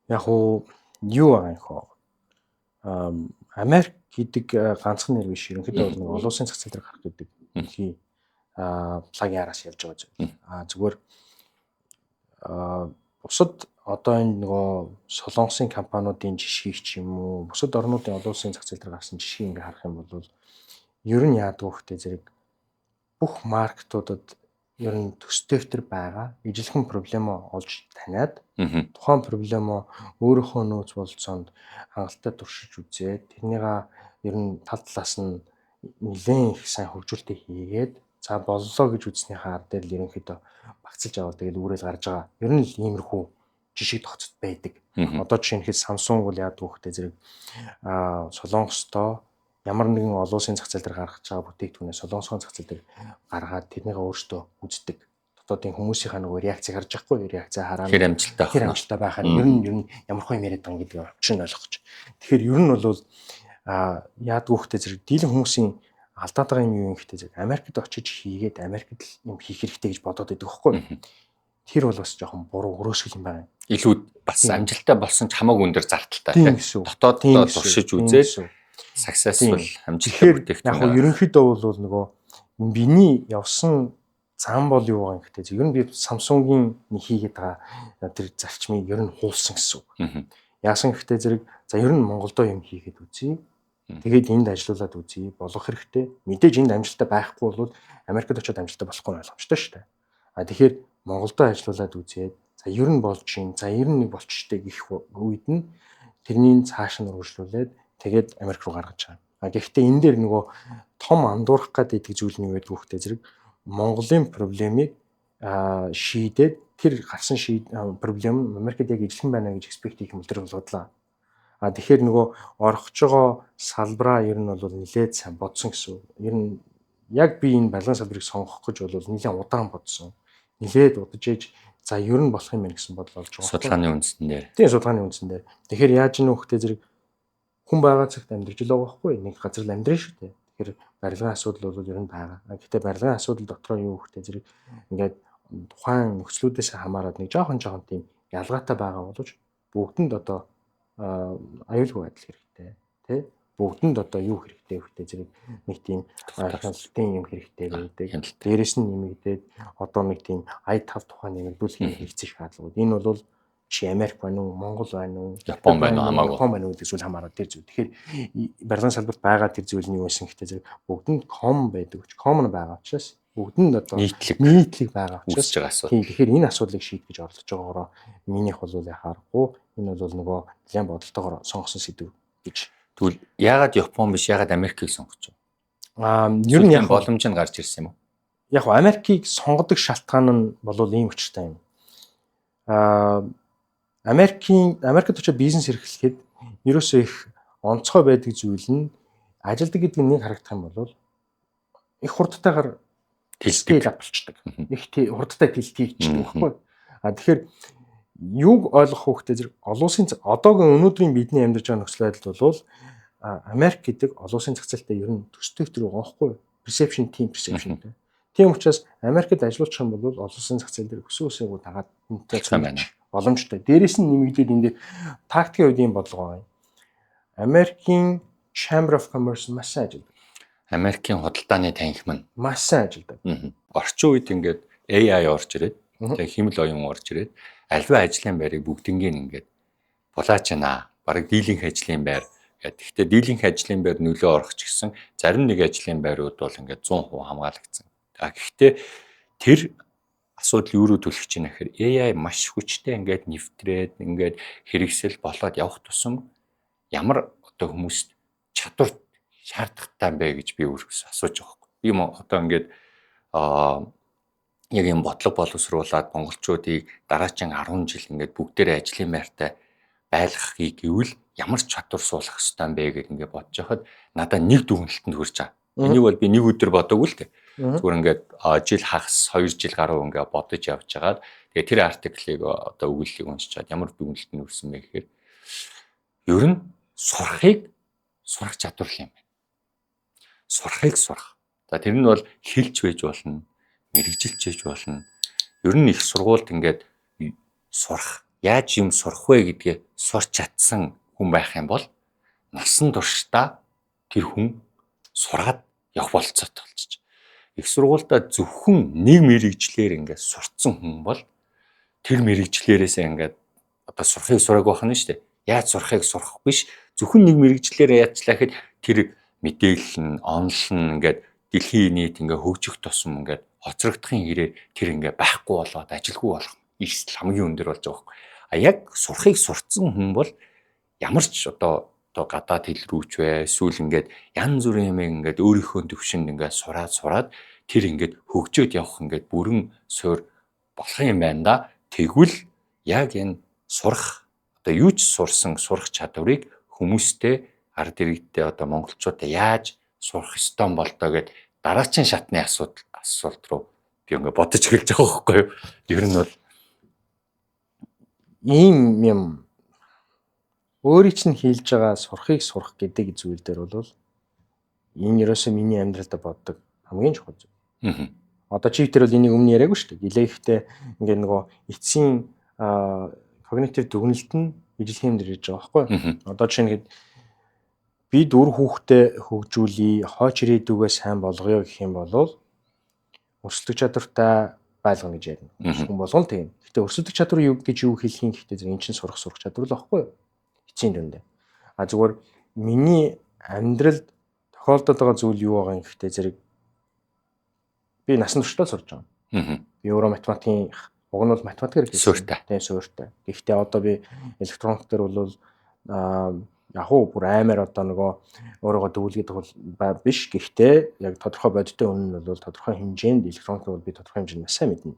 Яг уу юу байгаа юм хөө? Америк гэдэг ганцхан нэр биш, ерөнхийдөө бол нэг олон улсын зах зээл дээр гарах гэдэг дэлхийн плагийн араас явж байгаа зүйл. Зүгээр бусад одоо энэ нөгөө Солонгосын компаниудын жишгийг ч юм уу, бусад орнуудын олон улсын зах зээл дээр гарсан жишгийг ингээ харах юм бол ер нь яадаг вөхтэй зэрэг бүх market уудад ер нь төстэй байгаа ижилхэн problem оо олж таниад, тухайн problem оо өөрийнхөө нөөц бололцоонд хангалттай туршиж үзээд, тэрнийгээ ер нь тал талаас нь нэлээд их сайн хөгжүүлэлтээ хийгээд, за, боллоо гэж үзснийхаа ар дээр л ерөнхийдөө багцлж аваад тэгэл үүрэл гарч байгаа. Ер нь л иймэрхүү жишг тогтцод байдаг. Одоо жишээ нь хэд Samsung бол яадаг вөхтэй зэрэг Солонгостой ямар нэгэн олон улсын зах зээл дээр гаргаж байгаа бүтээгдэхүүнээ Солонгосын зах зээл дээр гаргаад тэрнийгээ өөрсдөө үздэг. Дотоодын хүмүүсийнхаа нөгөө реакцийг харж байхгүй, реакцаа хараад хэр амжилттай хэр амжилттай байхаар ер нь ямар хөө юм яриад байгаа гэдгийг учрыг нь ойлгох гэж. Тэгэхээр ер нь бол яадаг вөхтэй зэрэг дийлэн хүмүүсийн алдаад байгаа юм юу юм гэхдээ зэрэг Америкт очиж хийгээд Америкт л юм хийх хэрэгтэй гэж бодоод байдаг байхгүй. Тэр бол бас жоохон буруу өрөөсгөл юм байна. Илүү бас амжилттай болсон ч хамаагүй өндөр зардалтай. Тийм гэсэн. Дотоод туршиж үзээд successful, амжилттай бүтээгдэхүүн. Яг нь ерөнхийдөө бол нөгөө Миний явсан зам бол юу байгаа юм гэхдээ ер нь би Samsung-ийн нэг хийгээд байгаа тэр зарчмыг ер нь хуулсан гэсэн үг. Яасан гэхдээ зэрэг за ер нь Монголдо юм хийгээд үзье. Тэгээд энд ажиллуулад үзье. Болох хэрэгтэй. Мэдээж энд амжилттай байхгүй бол Америкт очиод амжилттай болохгүй нь ойлгомжтой шүү дээ. А тэгэхээр Монголдо ажиллуулад үзээд за ер нь болж гин, за ер нь нэг болчтой гэх үед нь тэрний цааш нь үргэлжлүүлээд тэгээд Америк руу гаргаж байгаа. А гэхдээ энэ дээр нөгөө том андуурах гэдэг зүйл нь юу гэдэг вэ зэрэг Монголын проблемыг шийдээд тэр гарсан проблем Америкт яг ижилхэн байна гэж expect хийх юм бол тэр болгодлаа. А тэгэхээр нөгөө орох гэж байгаа салбараа ер нь бол нэлээд сайн бодсон гэсэн. Ер нь яг би энэ барилгын салбарыг сонгох гэж бол нэлээд удаан бодсон. Нэлээд удаж ээж за ер нь болох юм байна гэсэн бодол олж байгаа. Судалгааны үндсэн дээр. Тийм, судалгааны үндсэн дээр. Тэгэхээр яаж нэг хөхтэй зэрэг хүн байгаа цагт амьдрж л байгаа байхгүй, нэг газар л амьдрын шүү дээ. Тэгэхээр барилгын асуудал бол ер нь байгаа. Гэхдээ барилгын асуудал дотроо юу хөхтэй зэрэг ингээд тухайн нөхцлүүдээс хамаарат нэг жоохон жоохон тийм ялгаатай байгаа боловч бүгдэнд одоо аюулгүй байдал хэрэгтэй, тий, бүгдэнд одоо юу хэрэгтэй вэ зэрэг нэг тийм хяналтын юм хэрэгтэй байдаг. Дээрээс нь нэмэгдээд одоо нэг тийм ая тав тухайн нэмэгдүүлэх хэрэгцээ шаардлагууд. Энэ бол чи Америк байна уу, Монгол байна уу, Япон байна уу хамаагүй. Япон байна уу гэдэг зүйл хамаарат тэр зүйл. Тэгэхээр барилгын салбарт байгаа тэр зүйл нь юу байсан гэхдээ зэрэг бүгдэнд common байдаг учраас, common байгаа учраас, бүгдэнд одоо нийтлэг нийтлэг байгаа учраас үүсэж байгаа асуудал. Тийм, тэгэхээр энэ асуудлыг шийдэх гэж оролдож байгаагаараа минийх бол яхаарахгүй энэ бол нөгөө нэлээд бодолтойгоор сонгосон сэдэв гэж. Тэгвэл яагаад Япон биш, яагаад Америкийг сонгож байна? Аа, ер нь яг боломж нь гарч ирсэн юм уу? Яг Америкийг сонгодог шалтгаан нь бол ийм учиртай юм. Аа, Америкт очиж бизнес эрхлэхэд ерөөсөө их онцгой байдаг зүйл нь ажилдаг гэдэг нь нэг харагдах юм бол их хурдтайгаар тэлдэг болчдөг. Их хурдтай тэлтийгчдэг байхгүй. А тэгэхээр юуг ойлгох хэрэгтэй зэрэг олон улсын одоогийн өнөөдрийн бидний амьдарч байгаа нөхцөл байдалд бол Америк гэдэг олон улсын зах зээлтэй ер нь төстэй төр байгаа байхгүй. Perception, team perception-тэй. Тийм учраас Америкт ажиллуулчих юм бол олон улсын зах зээл дээр өсөө өсөөгөө дагаад үнэтэй байна. Боломжтой. Дээрээс нь нэмэгдээд энэ дээр тактикийн үед ийм бодлого байгаа юм. Америкийн Chamber of Commerce маш сайн ажилладаг. Америкийн худалдааны танхим нь маш сайн ажилладаг. Орчин үед ингээд AI орж ирээд, тэгээ хиймэл оюун орж ирээд аливаа ажлын байрыг бүгднийг ингээд булаач байна. Бараг дийлэнх ажлын байр. Гэхдээ дийлэнх ажлын байр нөлөө орох ч гэсэн зарим нэг ажлын байрууд бол ингээд 100% хамгаалагдсан. А гэхдээ тэр асуудал юу руу түлхэж байна гэхээр AI маш хүчтэй ингээд нэвтрээд, ингээд хэрэгсэл болоод явах тусам ямар одоо хүмүүст чадвар шаардлагатай юм бэ гэж би өөрөөсөө асууж байгаа байхгүй. Би юм одоо ингээд яг юм бодлого боловсруулад монголчуудыг дараачин 10 жил ингээд бүгдээрээ ажлын байртай байлгахыг гэвэл ямар чадвар суулгах ёстой юм бэ гэдээ ингээд бодож байхад надад нэг дүгнэлтэнд хүрч байгаа. Энийг бол би нэг өдөр бодоогүй л дээ. Зүгээр ингээд жил хагас 2 жил гаруй ингээд бодож явж хагаад тэгээ тэр article ыг, одоо өгүүллийг уншиж чад ямар дүгнэлтэнд хүрсэн бэ гэхээр ер нь сурахыг сурах чадвар юм байна. Сурахыг сурах. За, тэр нь бол хэлж байж болно, мэргэжилж байж болно. Ер нь их сургуульд ингээд сурах, яаж юм сурах вэ гэдгээ сурч чадсан хүн байх юм бол насан туршдаа тэр хүн сураад явах болцоотой болчих. Их сургуульдаа зөвхөн нэг мэргэжлээр ингээд сурцсан хүн бол тэр мэргэжлээрээсээ ингээд одоо сурахыг сураагүй байх нь шүү дээ. Яаж сурахыг сурах биш, зөвхөн нэг мэргэжлээрээ яачлаа гэхэд тэр мэдээлэл нь, онол нь ингээд дэлхийн нийт ингээд хөгжих тусам ингээд хоцрогдохын хэрээр тэр ингээд байхгүй болоод ажилгүй болох эрсдэл хамгийн өндөр болж байгаа байхгүй. А яг сурахыг сурцсан хүн бол ямар ч одоо гадаад хэл рүү ч бай, эсвэл ингээд янз бүрийн юм ингээд өөрийнхөө төвшөнд ингээд сураад сураад тэр ингээд хөгжөөд явах ингээд бүрэн суурь болох юм байна да. Тэгвэл яг энэ сурах, одоо юу ч сурсан сурах чадварыг хүмүүстэй, ард иргэдтэй, одоо монголчуудаа яаж сурах ёстой болдоо гэд дараачин шатны асуудал асуулт руу би ингээд бодож эхэлж байгаа байхгүй юу? Ер нь бол ийм юм өөрийн чинь хийлж байгаа сурахыг сурах гэдэг зүйл дээр бол энэ ерөөсөө миний амьдралдаа боддог хамгийн чухал зүйл. Одоо чи тэр бол энийг өмнө яриаггүй шүү дээ. Илээхтэй ингээд нөгөө эцсийн когнитив дүгнэлт нь ижил хэм дээр ирж байгаа байхгүй. Одоо жишээ нь би дөрв хүүхдээ хөгжүүлье, хойч ирээдүгээ сайн болгоё гэх юм бол Өрсөлдөх чадвартай байлгана гэж ярина. Хүн болгон тийм. Гэхдээ өрсөлдөх чадвар юу гэж юу хэлэх юм гэхдээ зэрэг эн чинь сурах чадвар л байхгүй юу? Эцсийн дүндээ. А зүгээр миний амьдралд тохиолдод байгаа зүйл юу байгаа юм гэхдээ зэрэг би насан туршдаа сурж байгаа. Би өөрөө математикийн уг нь бол математикээр хийсэн. Суурьтай. Тийм, суурьтай. Гэхдээ одоо би электроник дээр бол яг уу бүр аймаар одоо нөгөө өөрөөгөө дүүлгээд бол биш. Гэхдээ яг тодорхой бодиттой үнэн нь бол тодорхой хэмжээнд электроник бол би тодорхой хэмжээнд маш сайн мэднэ.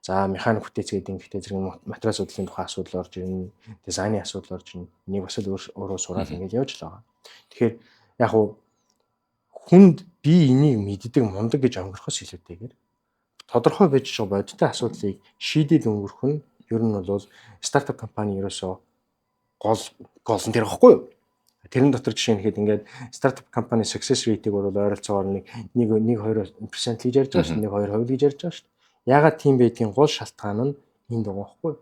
За механик бүтээц гэдэг гэхдээ зэрэг материал судлалын тухай асуудал орж ирнэ, дизайны асуудал орж ирнэ. Энийг бас л өөрөө сураад ингээд явж л байгаа. Тэгэхээр яг уу хүнд би энийг мэддэг мундаг гэж өнгөрөхөөс илүүтэйгээр тодорхой байж байгаа бодиттой асуудлыг шийдээд өнгөрөх нь ер нь бол стартап компани ерөөсөө гол нь тэр байхгүй юу? Тэрэн дотор жишээ нь хэд ингээд стартап компани success rate-ийг бол ойролцоогоор нэг 1 2% гэж ярьж байгаа шүү дээ. 1 2% гэж ярьж байгаа шүү дээ. Яагаад тийм байдгийн гол шалтгаан нь энд байгаа байхгүй юу?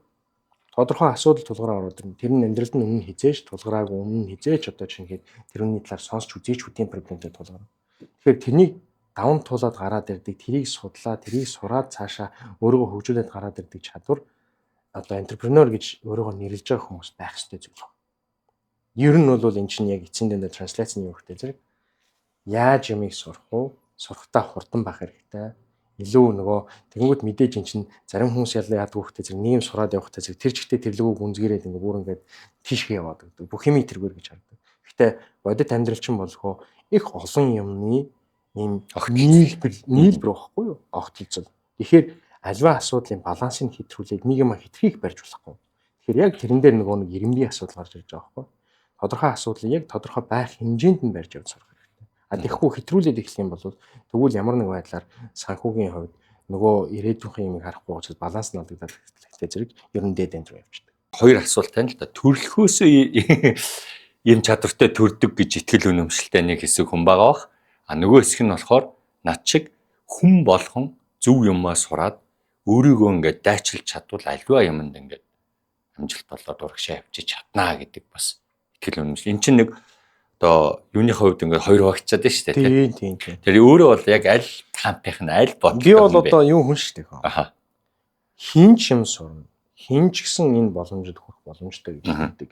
Тодорхой асуудал тулгараа ороод ирнэ. Тэр нь амьдралд нь өмнө хизээж тулгараагүй, өмнө хизээж одоо чинь хэд тэр үнний талаар сонсч үзээч үгүй проблемтэй тулгарна. Тэгэхээр тэрнийг даван туулаад гараад ирдэг, тэрийг судлаа, тэрийг сураад цаашаа өөрийгөө хөгжүүлээд гараад ирдэг чадвар одоо entrepreneur гэж өөрийгөө нэрлэж байгаа хүмүүс байх ёстой зүйл байна. Ер нь бол эн чинь яг эцсийн дүндээ translation юу гэхтэй зэрэг яаж юмыг сурах уу? Сурахтаа хурдан байх хэрэгтэй. Илүү нөгөө тэгэнгүүт мэдээж эн чинь зарим хүмүүс ялаа яадаг хөхтэй зэрэг нэг юм сураад явахтай зэрэг тэр чигтээ тэрлэгүү гүнзгийрээд ингээ бүр ингээд тийшээ яваад өгдөг. Бүх юмыг тэргээр гэж хардаг. Гэхдээ бодит амьдрал чинь болохоо их олон юмны ийм нийлбэр байхгүй юу? Огтлцол. Тэгэхээр альва асуудлын балансыг хэтрүүлээд нэг юм хитрхийг барьж болохгүй. Тэгэхээр яг тэрэн дээр нөгөө нэг ирэмбийн асуудал гарч ирж байгаа байхгүй юу? Тодорхой асуудлыг яг тодорхой байх хэмжээнд нь барьж явж сурах хэрэгтэй. А тэгэхгүй хэтрүүлээд эхлэх юм бол тэгвэл ямар нэг байдлаар санхүүгийн хувьд нөгөө ирээдүйнхэн юмыг харахгүй учраас баланс нь алдагдаад эхлэхтэй зэрэг ер нь dead end руу явчихдаг. Хоёр асуулт байна л да. Төрөлхөөсөө ийм чадвартай төрдөг гэж итгэл үнэмшилтэй нэг хэсэг хүн байгаа бах. А нөгөө хэсэг нь болохоор над шиг хүн болгон зөв юмаа сураад өөрийгөө ингээд дайчилж чадвал альва юмд ингээд амжилт болоод урагшаа явчих чаднаа гэдэг бас итгэл үнэмшил. Эн чинь нэг одоо юуны хувьд ингээд хоёр хуваагдчихад байна шүү дээ. Тийм тийм. Тэр өөрөө бол яг аль кампийнх нь аль бодлоо. Би бол одоо юу хүн шүү дээ. Аха. Хин ч юм сурна. Хин ч гэсэн энэ боломжид хүрэх боломжтой гэж хэлдэг.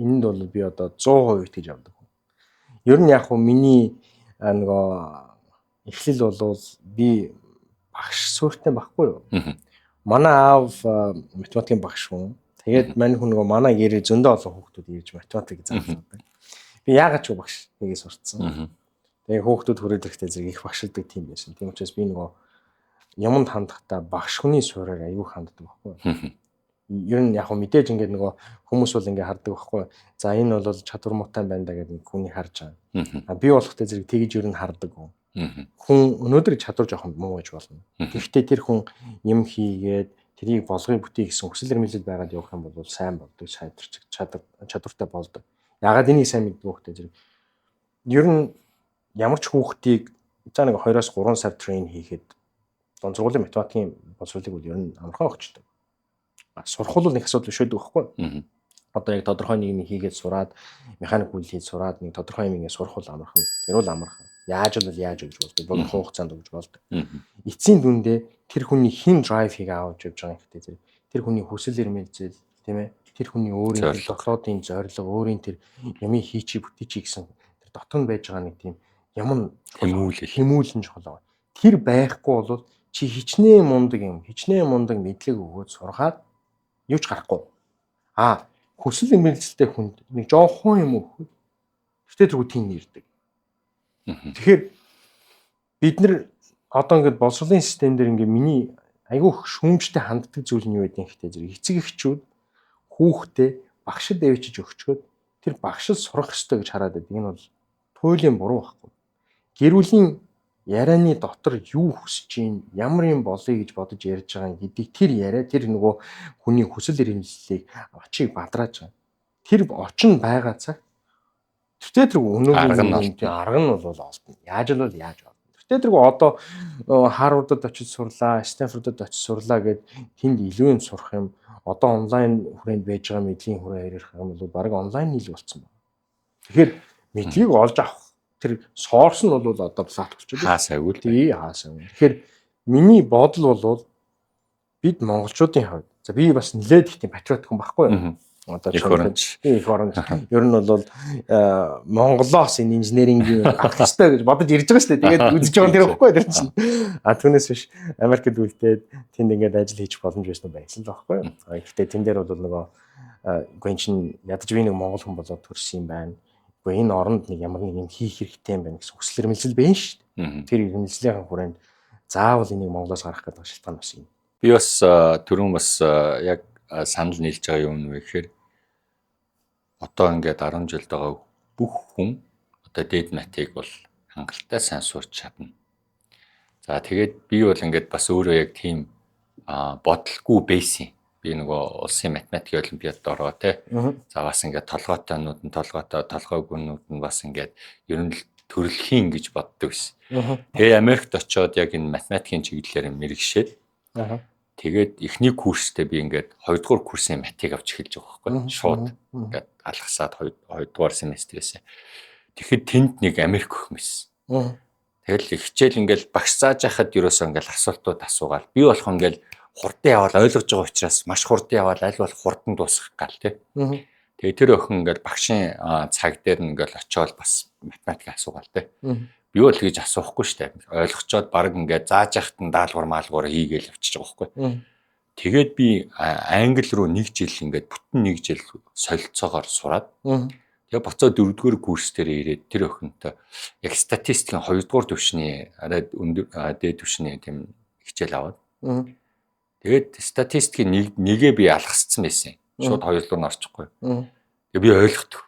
Энэнд бол би одоо 100% итгэж авдаг. Ер нь яг хуу миний нөгөө эхлэл бол би багш суурьтай байхгүй юу? Манай аав математикийн багш хүн. Тэгээд мань хүн нөгөө манай гэрээ зөндөө олон хүүхдүүд ирж математик заалгадаг. Би яагаад ч багш нэгээ сурцсан. Тэгээд хүүхдүүд хүрээд ирэхдээ зэрэг их багшилдаг тийм байсан. Тийм учраас би нөгөө юмд хандахдаа багш хүний суураар аюу ханддаг байхгүй юу? Ер нь яг хөө мэдээж ингээд нөгөө хүмүүс бол ингээд хардаг байхгүй. За энэ бол чадвар муутай байна да гэдэг хүний харж байгаа. А би болохтой зэрэг тэгж ер нь хардаг. Хүн өнөөдөр чадвар жоохон муу гэж болно. Гэхдээ тэр хүн юм хийгээд тэрийг болгоё бүтээе гэсэн хүсэл эрмэлзэл байгаад явах юм бол сайн болдог, чадвартай болдог. Ягаад энийг сайн мэддэг вэ зэрэг ер нь ямар ч хүүхдийг за нэг 2-оос 3 сар train хийхэд дунд сургуулийн математикийн боловсролыг бол ер нь амархан өгчдөг. Сурах бол нэг асуудал биш байдаг байхгүй. Одоо яг тодорхой нэг юм хийгээд сураад механик үйл хийж сураад нэг тодорхой юм ингэ сурах бол амархан. Тэр бол амархан. Яаж бол яаж өгж болдог. Богино хугацаанд өгж болдог. Эцсийн дүндээ тэр хүний хэн drive хийгээ авч явж байгаа юм гэхдээ зэрэг тэр хүний хүсэл эрмэлзэл тийм ээ тэр хүний өөрийн тэр дотоодын зорилго, өөрийн тэр ямыг хийчи бүтээчи гэсэн тэр дотор нь байж байгаа нэг тийм юм хэмүүлэл нь чухал байгаа. Тэр байхгүй бол чи хичнээн мундаг юм, хичнээн мундаг мэдлэг өгөөд сургаад юу ч гарахгүй. А хүсэл эрмэлзэлтэй хүнд нэг жоохон юм өгөхөд тэртээ тэргүй тийм нэрдэг. Тэгэхээр бид нар одоо ингээд боловсролын систем дээр ингээд миний айгүй шүүмжтэй ханддаг зүйл нь юу гэдэг юм гэхдээ зэрэг эцэг эхчүүд хүүхдээ багшид авчиж өгчөөд тэр багшид сурах ёстой гэж хараад байдаг. Энэ бол туйлын буруу байхгүй. Гэр бүлийн ярианы дотор юу хүсэж чинь, ямар юм болъё гэж бодож ярьж байгаа гэдгийг тэр яриа тэр нөгөө хүний хүсэл эрмэлзлийг очийг бадрааж байгаа. Тэр очин байгаа цагт тэртээ тэргүй өнөөгийн арга нь бол олдно. Яаж л бол яаж олдно. Тэртээ тэргүй одоо Харвардад очиж сурлаа, Стэнфордод очиж сурлаа гэд тэнд илүү юм сурах юм. Одоо онлайн хүрээнд байж байгаа мэдлэгийн хүрээ ярих юм бол баг онлайн нийл болцсон байна. Тэгэхээр мэдлэгийг олж авах тэр source нь бол одоо плат болчиход. Хаасаагүй л. Тий, хаасаагүй. Тэгэхээр Миний бодол бол бид монголчуудын хувьд, за, би бас нэлээд их тийм патриот хүн байхгүй юу? Одоо их оронч. Их оронч. Ер нь бол Монголоос энэ инженерингийн гарах ёстой гэж бодож ирж байгаа шүү дээ. Тэгээд үзэж байгаа тэр байхгүй тэр чинь. А түүнээс биш Америкт үлдээд тэнд ингээд ажил хийх боломж байсан байсан л байхгүй юу? Гэхдээ тэн дээр бол нөгөө үгүй, эн чинь ядаж би нэг монгол хүн болоод төрсөн юм байна. Үгүй, энэ оронд нэг ямар нэг юм хийх хэрэгтэй юм байна гэсэн хүсэл эрмэлзэл байна шүү дээ. Тэр эрмэлзлийн хүрээнд заавал энийг Монголоос гаргах гэдэг шалтгаан бас юм. Би бас түрүүн бас яг санал нийлж байгаа юм нь вэ гэхээр одоо ингээд 10 жилд байгаа бүх хүн одоо дээд матыг бол хангалттай сайн сурч чадна. За, тэгээд би бол ингээд бас өөрөө яг тийм бодлгүй байсан. Би нөгөө улсын математикийн олимпиадад ороо те. За, бас ингээд толгойтойнууд нь толгойтой, толгойгүйнүүд нь бас ингээд ер нь л төрөлхийн гэж боддог байсан. Тэгээ Америкт очиод яг энэ математикийн чиглэлээр мэргэшээд тэгээд эхний курстэй би ингээд хоёрдугаар курсын матыг авч эхэлж байгаа байхгүй. Шууд ингээд алгасаад хоёрдугаар семестрээс. Тэгэхэд тэнд нэг Америк охин байсан. Тэгэл хичээл ингээд багш зааж яхад ерөөсөө ингээд асуултууд асуугаал. Би болох ингээд хурдан яваал ойлгож байгаа учраас маш хурдан яваал аль болох хурдан дуусгах гал тий. Тэгээ тэр охин ингээд багшийн цаг дээр нь ингээд очиод бас математик асуугаал тий. Би бол тэгж асуухгүй штэ. Ойлгочоод баг ингээд зааж яхад нь даалгавар маалгавар хийгээл явчихж байгаа байхгүй. Тэгээд би англи руу нэг жил ингээд бүтэн нэг жил солилцоогоор сураад тэгээ буцаад дөрөвдүгээр курс дээр ирээд тэр охинтой яг статистикийн хоёрдугаар түвшний арай өндөр дээд түвшний тийм хичээл аваад. Тэгээд статистикийн нэг нэгээ би алгасцсан байсан. Шууд хоёр руу нь орчихгүй. Тэгээ би ойлгодог.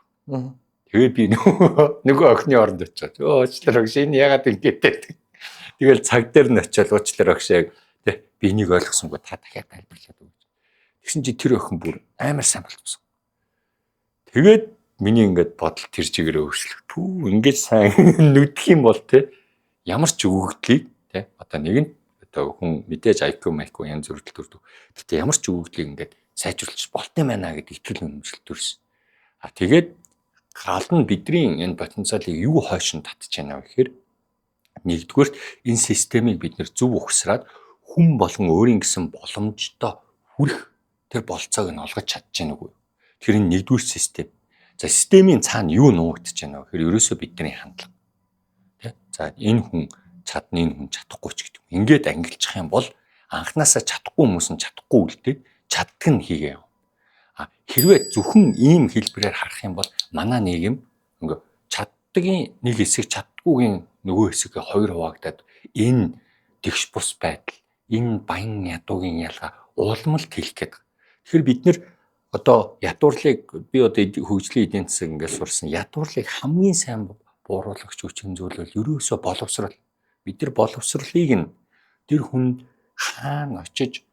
Тэгээ би нөгөө охины оронд очиод, "Өө, уучлаарай багш, энэ яагаад ингэж байдаг?" Тэгэл цаг дээр нь очиод, "Уучлаарай багш, яг тэ би энийг ойлгосонгүй, та дахиад тайлбарлаад өгөөч." Тэгсэн чи тэр охин бүр амар сайн болчихсон. Тэгээд миний ингээд бодол тэр чигээрээ өөрчлөх. Түу, ингэж сайн нүдэх юм бол те ямар ч өгөгдлийг те одоо нэг нь одоо хүн мэдээж IQ IQ янз бүрдэл төрдөг. Гэтэ ямар ч өгөгдлийг ингээд сайжруулах болт юм байна гэдэг итгэл үнэмшил төрсөн. А тэгээд гал нь бидний энэ потенциалыг юу хойш нь татж байна вэ гэхээр нэгдүгээрт энэ системийг бид нэр зөв ухсраад хүн болгон өөрийн гэсэн боломжтой хүрэх тэр болцоог нь олгож чадж байна уу? Тэр нь нэгдүгээр систем. За, системийн цаана юу нуугдж байна вэ гэхээр ерөөсөө бидний хандлага. Тэ? За, энэ хүн чадна, энэ хүн чадахгүй ч гэдэг. Ингээд ангилчих юм бол анханасаа чадахгүй хүмүүс нь чадахгүй үлдээд чаддаг нь хийгээ явна. А хэрвээ зөвхөн ийм хэлбэрээр харах юм бол манай нийгэм ингээ чаддгийн нэг хэсэг, чаддгүйгийн нөгөө хэсэг хоёр хуваагдаад энэ тэгш бус байдал, энэ баян ядуугийн ялгаа улам л тэлэх гээд. Тэгэхээр бид нэр одоо ядуурлыг, би одоо хөгжлийн эдийн засаг ингээд сурсан, ядуурлыг хамгийн сайн бууруулагч хүчин зүйл бол ерөөсөө боловсрол. Бид нар боловсролыг нь тэр хүнд хаана очиж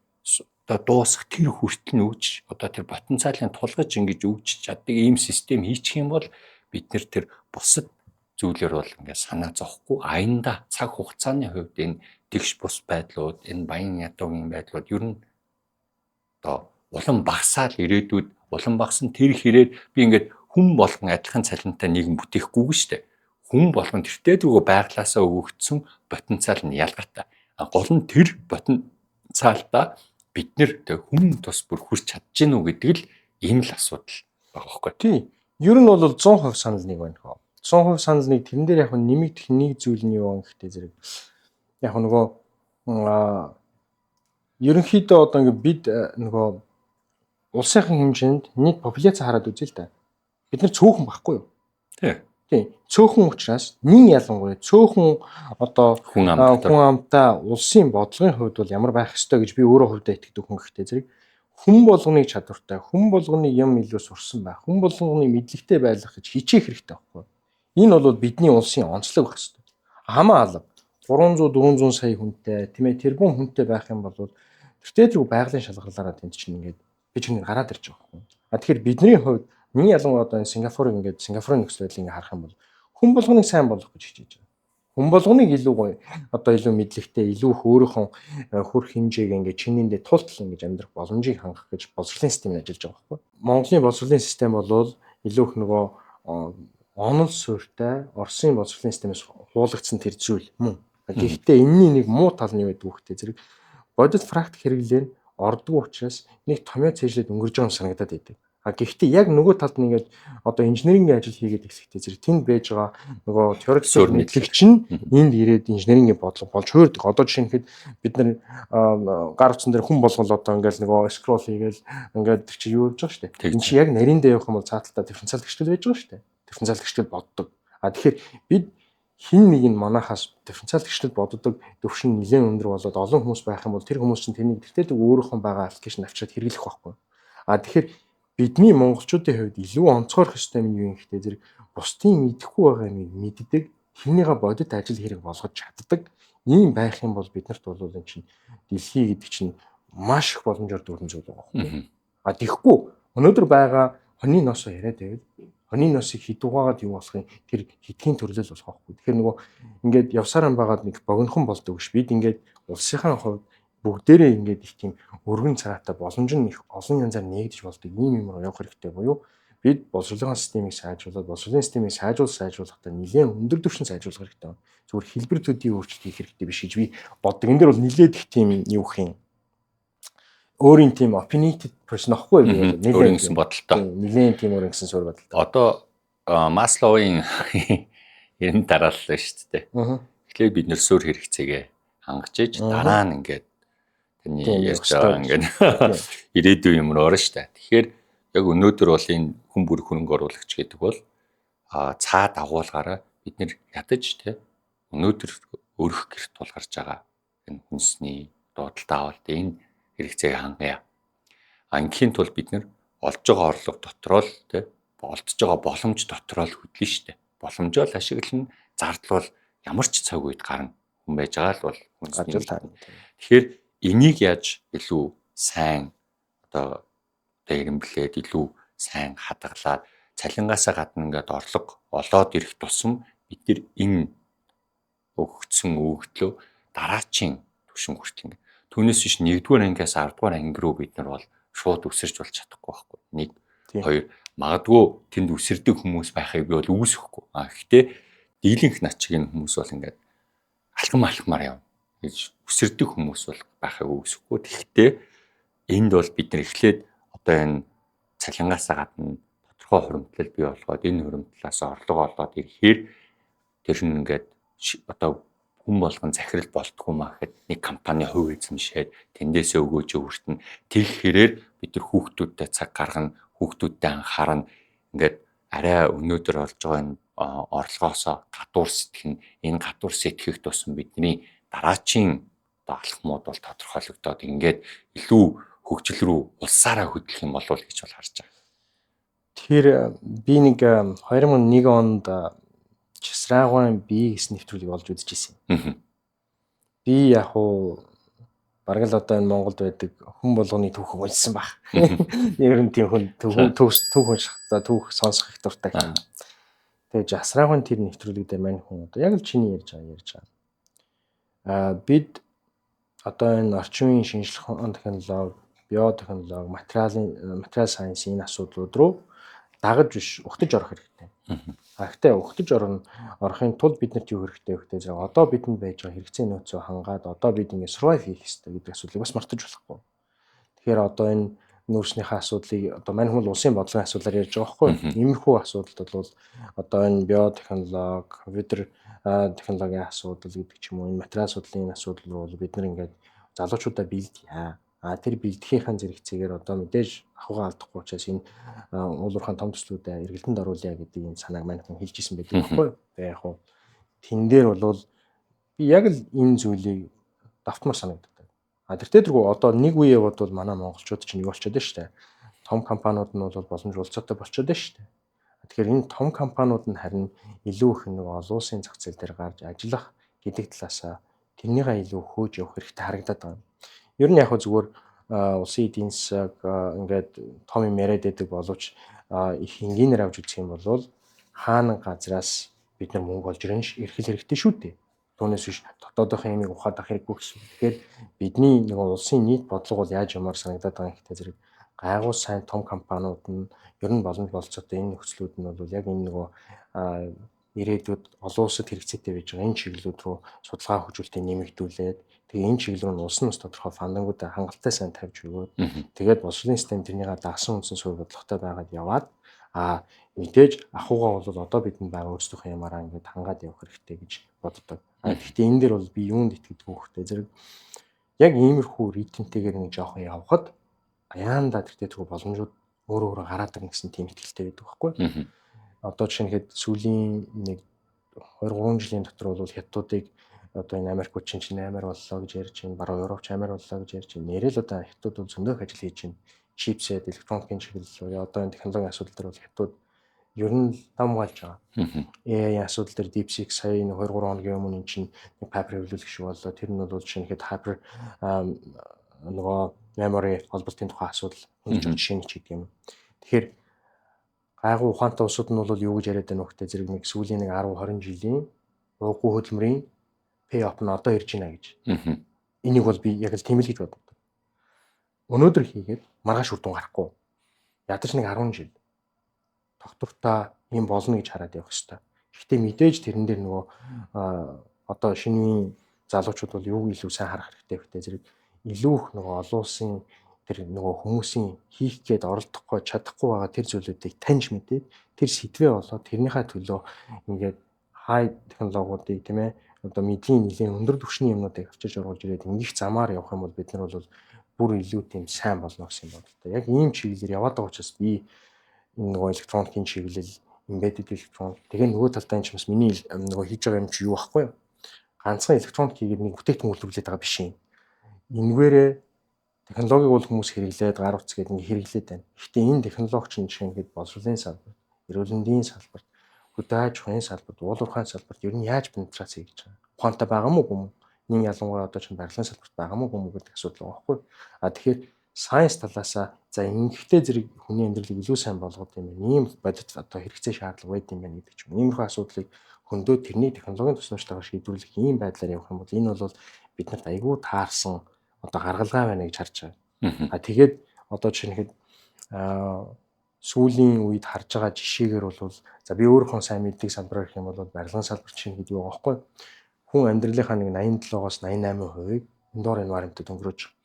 одоо дуусах тэр хүртэл нь өгч, одоо тэр потенциалын тулгаж ингэж өгч чаддаг ийм систем хийчих юм бол бид нар тэр бусад зүйлээр бол ингээд санаа зовхгүй, аянда цаг хугацааны хувьд энэ тэгш бус байдлууд, энэ баян ядуугийн байдлууд ер нь одоо улам багасаал ирээдүйд улам багасна. Тэр хэрээр би ингээд хүн болгон адилхан цалинтай нийгэм бүтээхгүй шүү дээ. Хүн болгон тэртээ тэргүй байглаасаа өгөгдсөн потенциал нь ялгаатай. Гол нь тэр потенциалдаа бид нэр хүн тус бүр хүрч чадж гэнэ үү гэдэг л ийм л асуудал байгаа байхгүй. Тийм. Ер нь бол 100% санал нэг байна хөө. 100% санал нэг. Тэрэн дээр яг нэмэгдэх нэг зүйл нь юу вэ гэхдээ зэрэг яг нөгөө ерөнхийдөө одоо ингээ бид нөгөө улсынхын хэмжээнд нийт популяц хараад үзье л да. Бид нар цөөхөн байхгүй юу? Тийм. Тийм. Цөөхөн учраас нин ялангуяа цөөхөн одоо хүн амтай хүн амтай улсын бодлогын хувьд бол ямар байх ёстой гэж би өөрөө хувьдаа итгэдэг хүн гэхдээ зэрэг хүн болгоныг чадвартай, хүн болгоны юм илүү сурсан байх, хүн болгоны мэдлэгтэй байх гэж хичээх хэрэгтэй байхгүй юу? Энэ бол бидний улсын онцлог байх ёстой. Хамаа алга 300 400 сая хүнтэй, тийм ээ, тэрбум хүнтэй байх юм бол тэртээ тэргүй байгалийн шалгарлаараа тэнд чинь ингээд би чинь гараад ирж байгаа байхгүй юу? А тэгэхээр бидний хувьд миний ялангуяа одоо энэ Сингапурыг ингээд Сингапурын нөхцөл байдлыг ингээд харах юм бол хүн болгоныг сайн болгох гэж хичээж байгаа. Хүн болгоныг илүү гоё, одоо илүү мэдлэгтэй, илүү их өөрийнхөө хүрх хэмжээг ингээд чинээндээ тултал ингэж амьдрах боломжийг хангах гэж боловсролын системд ажиллаж байгаа байхгүй. Монголын боловсролын систем бол илүү их нөгөө онол суурьтай Оросын боловсролын системээс хуулагдсан тэр зүйл мөн. Гэхдээ энэний нэг муу тал нь юу гэдэг вэ гэхээр зэрэг бодит практик хэрэглээ нь ордгоо учраас нэг томьёо цээжлээд өнгөрж байгаа юм санагдаад байдаг. А гэхдээ яг нөгөө талд нь ингээд одоо инженерингийн ажил хийгээд эхлэхдээ зэрэг тэнд байж байгаа нөгөө теоретик мэдлэг чинь энд ирээд инженерингийн бодлого болж хуурдаг. Одоо жишээ нь бид нар гар утсан дээр хүн болгол одоо ингээд нөгөө scroll хийгээл ингээд тэр чинь юу явж байгаа шүү дээ. Энд чинь яг нариндаа явах юм бол цааталтаа дифференциал гэрчлэл байж байгаа шүү дээ. Дифференциал гэрчлэл боддог. А тэгэхээр бид хин нэг нь манахаас дифференциал гэрчлэл боддог төвшин нэлээд өндөр болоод олон хүмүүс байх юм бол тэр хүмүүс чинь тэрнийг тэртээ өөрөөхөн байгаа application авчираад хэрэглэх байхгүй. А тэгэхээр бидний монголчуудын хувьд илүү онцгойрох ёстой юм юу юм гэхдээ зэрэг бусдын мэдэхгүй байгаа юмыг мэддэг, тэрнийгээ бодит ажил хэрэг болгож чаддаг. Ийм байх юм бол биднэрт бол энэ чинь дэлхий гэдэг чинь маш их боломжоор дүүрэн зүйл байгаа байхгүй. А тэгэхгүй өнөөдөр байгаа хонийн носоо яриад байвал хонийн носыг хідугаагаад юу болох юм, тэр хитгэн төрлөл болох байхгүй. Тэгэхээр нөгөө ингээд явсараа байгаад нэг богинохон болдог биш. Бид ингээд улсынхаа хувьд бүгдээрээ ингээд их тийм өргөн цараатай боломж нь их олон янзаар нээгдэж болдог ийм юм руу явах хэрэгтэй буюу бид боловсролын системийг сайжруулад, боловсролын системийг сайжруулахдаа нэлээд өндөр түвшинд сайжруулах хэрэгтэй байна. Зүгээр хэлбэр төдий өөрчлөлт хийх хэрэгтэй биш гэж би боддог. Энэ дээр бол нэлээд их тийм юу гэх юм, өөрийн тийм opinionated person ахгүй би бол нэлээд өөрийн гэсэн бодолтой. Нэлээд тийм өөрийн гэсэн суурь бодолтой. Одоо Масловын 90 дараалал байна шүү дээ. Тэгэхээр бид нэр суурь хэрэгцээгээ хангаж иж дараа нь ингээд таны ярьж байгаа ингээд ирээдүйн юм руу орно шүү дээ. Тэгэхээр яг өнөөдөр бол энэ хүн бүр хөрөнгө оруулагч гэдэг бол цаа дагуулгаараа бид нэр ядаж те өнөөдөр өрөх гэрт тулгарч байгаа энэ хүнсний дуудалтай авалт энэ хэрэгцээг хангая. А ингээхийн тулд бид нэр олж байгаа орлого дотроо л те олдож байгаа боломж дотроо л хөдлөн штэ. Боломжоо л ашиглана, зардал бол ямар ч цаг үед гарна. Хүн байж байгаа л бол хүнсний. Тэгэхээр энийг яаж илүү сайн одоо эрэмблээд илүү сайн хадгалаад цалингаасаа гадна ингээд орлого олоод ирэх тусам бид нар энэ өгөгдсөн өгөгдлөө дараачийн түвшин хүртэл ингээд түүнээс биш 1-р ангиас 10-р анги руу бид нар бол шууд өсөрч болж чадахгүй байхгүй. 1 2 магадгүй тэнд өсөрдөг хүмүүс байхыг би бол үүсэхгүй. А гэхдээ дийлэнх над чиг энэ хүмүүс бол ингээд алхам алхмаар явна гэж өсөрдөг хүмүүс бол байхыг үүсэхгүй. Тэгэхдээ энд бол бид нар эхлээд одоо энэ цалингаасаа гадна тодорхой хуримтлал бий болгоод энэ хуримтлалаас орлого олоод ирэхээр тэр нь ингээд одоо хүн болгон захирал болтгоо маа гэхэд нэг компани хувь эзэмшээд тэндээсээ өгөөж хүртэн тэр хэрээр бид нар хүүхдүүдтэй цаг гаргана, хүүхдүүдтэй анхаарна. Ингээд арай өнөөдөр олж байгаа энэ орлогоосоо гадуур сэтгэн, энэ гадуур сэтгэх тусам бидний дараачийн одоо алхмууд бол тодорхойлогдоод ингээд илүү хөгжил рүү улсаараа хөдлөх юм болов уу гэж бол харж байгаа. Тэгэхээр би нэг 2001 онд Часраагын би гэсэн нэвтрүүлгийг олж үзчихсэн. Би яг уу бараг л одоо энэ Монголд байдаг хүн болгоны түүхийг уншсан баг. Ер нь тийм хүн түүх унших, за түүх сонсох их дуртай юм. Тэгээ Жасраагын тэр нэвтрүүлэг дээр мань хүн одоо яг л чиний ярьж байгаа. Аа бид одоо энэ орчин үеийн шинжлэх ухааны технологи, биотехнологи, материал сайенсийн энэ асуудлууд руу дагаж биш угтаж орох хэрэгтэй. А гэхдээ угтаж орохын тулд биднэрт юу хэрэгтэй вэ гэхээр зэрэг одоо бидэнд байж байгаа хэрэгцээ нөөцөө хангаад одоо бид ингэ survive хийх хэрэгтэй гэдэг асуудлыг бас мартаж болохгүй. Тэгэхээр одоо энэ нүүрснийхээ асуудлыг одоо мань хүн улсын бодлогын асуудлаар ярьж байгаа байхгүй юу? Иймэрхүү асуудалд бол одоо энэ биотехнологи, компьютер технологийн асуудал гэдэг ч юм уу, энэ материал судлалын асуудал руу бол бид нар ингээд залуучуудаа бэлдъя. А тэр бэлдэхийнхэн зэрэгцээгээр одоо мэдээж ахуйгаа алдахгүй учраас энэ уул уурхайн том төслүүдэд эргэлтэнд оруулъя гэдэг энэ санааг мань хүн хэлж исэн байдаг байхгүй юу? Тэгээ яг хуу тэн дээр бол би яг л энэ зүйлийг давтмар санагддаг. А тэртээ тэргүй одоо нэг үе бодвол манай монголчууд чинь юу болчиход байна шүү дээ. Том компаниуд нь бол боломж болцоотой болчиход байна шүү дээ. Тэгэхээр энэ том компаниуд нь харин илүү их нэг олон улсын зах зээл дээр гарч ажиллах гэдэг талаасаа тэрнийгээ илүү хөөж явах хэрэгтэй харагдаад байна. Ер нь яг хөө зүгээр улсын эдийн засаг ингээд том юм яриад байдаг боловч их энгийнээр авч үзэх юм бол хаана газраас бид нар мөнгө олж ирэх хэрэгтэй шүү дээ. Түүнээс биш дотоодынхаа юмыг ухаад авах хэрэггүй гэсэн. Тэгэхээр бидний нэг улсын нийт бодлого бол яаж ямар санагдаад байгаа юм гэхдээ зэрэг гайгүй сайн том компаниуд нь ер нь боломж болцоотой энэ нөхцлүүд нь бол яг энэ нөгөө Ирээдүйд олон улсад хэрэгцээтэй байж байгаа энэ чиглэлүүд рүү судалгаа хөгжүүлэлтийг нэмэгдүүлээд, тэгээ энэ чиглэл рүү улс нь бас тодорхой funding уудаа хангалттай сайн тавьж өгөөд, тэгээд боловсролын систем тэрнийгээ дагсан үндсэн суурь бодлоготой байгаад яваад, мэдээж ахуйгаа бол одоо бидэнд байгаа өөрсдийнхөө юмараа ингээд хангаад явах хэрэгтэй гэж боддог. Гэхдээ энэ дээр бол би юунд итгэдэг вэ гэхээр зэрэг яг иймэрхүү ритмтэйгээр нэг жоохон явхад аяанда тэртээ тэргүй боломжууд өөрөө өөрөө гараад ирнэ гэсэн тийм итгэлтэй байдаг байхгүй. Одоо жишээ нь хэд сүүлийн нэг 2 3 жилийн дотор бол хятадуудыг одоо энэ Америкууд чинь амар боллоо гэж ярьж байна. Баруун Европ ч амар боллоо гэж ярьж байна. Нэрэл одоо хятадууд бол зөндөх ажил хийж байна. Chipset, электроникийн чиглэл, одоо энэ технологийн асуудал дээр бол хятадууд ер нь нам угаалж байгаа. AI асуудал дээр DeepSeek сая 2 3 хоногийн өмнө энэ чинь нэг paper хэвлүүлэх шиг боллоо. Тэр нь бол жишээ нь hyper нөгөө memory холболтын тухай асуудал хөнгөж жишээ нь ч гэдэг юм. Тэгэхээр гайгүй ухаантай улсууд нь бол юу гэж яриад байна вэ гэхээр зэрэг нэг сүүлийн нэг 10 20 жилийн уугүй хөдөлмөрийн pay off нь одоо ирж байна гэж. Энийг бол би яг л тийм л гэж боддог. Өнөөдөр хийгээд маргааш үр дүн гарахгүй. Ядаж нэг 10 жил тогтвортой юм болно гэж хараад явах хэрэгтэй. Гэхдээ мэдээж тэрэн дээр нөгөө одоо шинэ үеийн залуучууд бол юуг илүү сайн харах хэрэгтэй вэ гэхээр зэрэг илүү их нөгөө олон улсын тэр нөгөө хүмүүсийн хийх гээд оролдохгүй, чадахгүй байгаа тэр зүйлүүдийг таньж мэдээд, тэр сэдвээ болоод тэрнийхээ төлөө ингээд хай технологиудыг, тийм ээ, одоо мэдлийн нэлийн өндөр түвшний юмнуудыг авчирч оруулж ирээд ингэх замаар явах юм бол бид нар бол бүр илүү тийм сайн болно гэсэн бодолтой. Яг ийм чиглэлээр яваад байгаа учраас би энэ нөгөө электроникийн чиглэл, embedded электроник, тэгээ нөгөө талдаа энэ ч бас миний нөгөө хийж байгаа юм чи юу байхгүй юу? Ганцхан электроник хийгээд нэг бүтээгдэхүүн үйлдвэрлээд байгаа биш юм. Энэгээрээ технологиг бол хүмүүс хэрэглээд, гар утас гэдэг ингээ хэрэглээд байна. Гэхдээ энэ технологи чинь жишээ нь боловсролын салбарт, эрүүл мэндийн салбарт, хөдөө аж ахуйн салбарт, уул уурхайн салбарт ер нь яаж пенетраци хийж байгаа? Ухаантай байгаа мó үгүй юм? Нин ялангуяа одоо чинь барилгын салбарт байгаа мó үгүй юм гэдэг асуудал байгаа байхгүй. Тэгэхээр science талаасаа за ингэхдээ зэрэг хүний амьдралыг илүү сайн болгоод юм байна. Ийм бодит одоо хэрэгцээ шаардлага байд юм байна гэдэг ч юм. Иймэрхүү асуудлыг хөндөө тэрний технологийн тусламжтайгаар шийдвэрлэх ийм байдлаар явах юм бол энэ бол биднэрт айгүй таарсан одоо гаргалгаа байна гэж харж байгаа. Тэгээд одоо жишээ нь сүүлийн үед харж байгаа жишээгээр бол за би өөрийнхөө сайн мэддэг салбараар гэх юм бол барилгын салбар чинь гэдэг байгаа байхгүй. Хүн амьдралынхаа нэг 87-оос 88%-ийг indoor environment-д өнгөрөөж байгаа.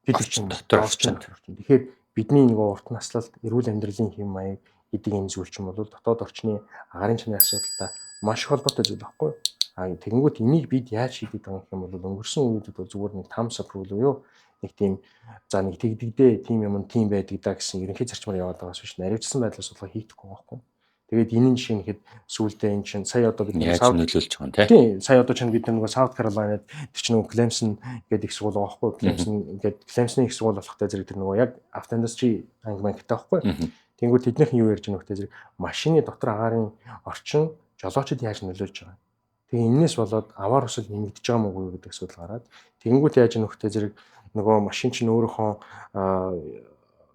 Бид чинь дотор орчин. Тэгэхээр бидний нөгөө урт наслалт, эрүүл амьдралын хэм маяг гэдэг энэ зүйл чинь бол дотоод орчны агарын чанарын асуудалтай маш их холбоотой зүйл байхгүй. Тэгэнгүүт энийг бид яаж шийдэж байгаа юм бол өнгөрсөн үеүүдэд бол зүгээр нэг thumbs up rule юу нэг тийм за нэг тэгдэгдээ тийм юм тийм байдаг да гэсэн ерөнхий зарчмаар яваад байгаас биш, наривчсан байдлаар судалгаа хийгдэхгүй байхгүй. Тэгээд энэ нь жишээ нэхэд сүүлдээ энэ чинь сая одоо бид яаж нөлөөлж байгаа юм те. Тийм, сая одоо чинь бид нөгөө South Carolina-д тэр чинь нөгөө Clemson гэдэг их сургууль байгаа байхгүй. Clemson гэдэг Clemson-ы их сургууль болохтой зэрэг тэр нөгөө яг автоиндастри анги мангитай байхгүй. Тэнгүүд тэднийх нь юу ярьж байгаа нөхтэй зэрэг машины дотор агаарын орчин жолоочд яаж нөлөөлж байгаа. Тэгээ энэс болоод аваар өсөл нэмэгдэж байгаа мó үгүй гэдэг асуудал гараад, тэгэнгүүт яаж нөхтэй зэрэг нөгөө машин чинь өөрийнхөө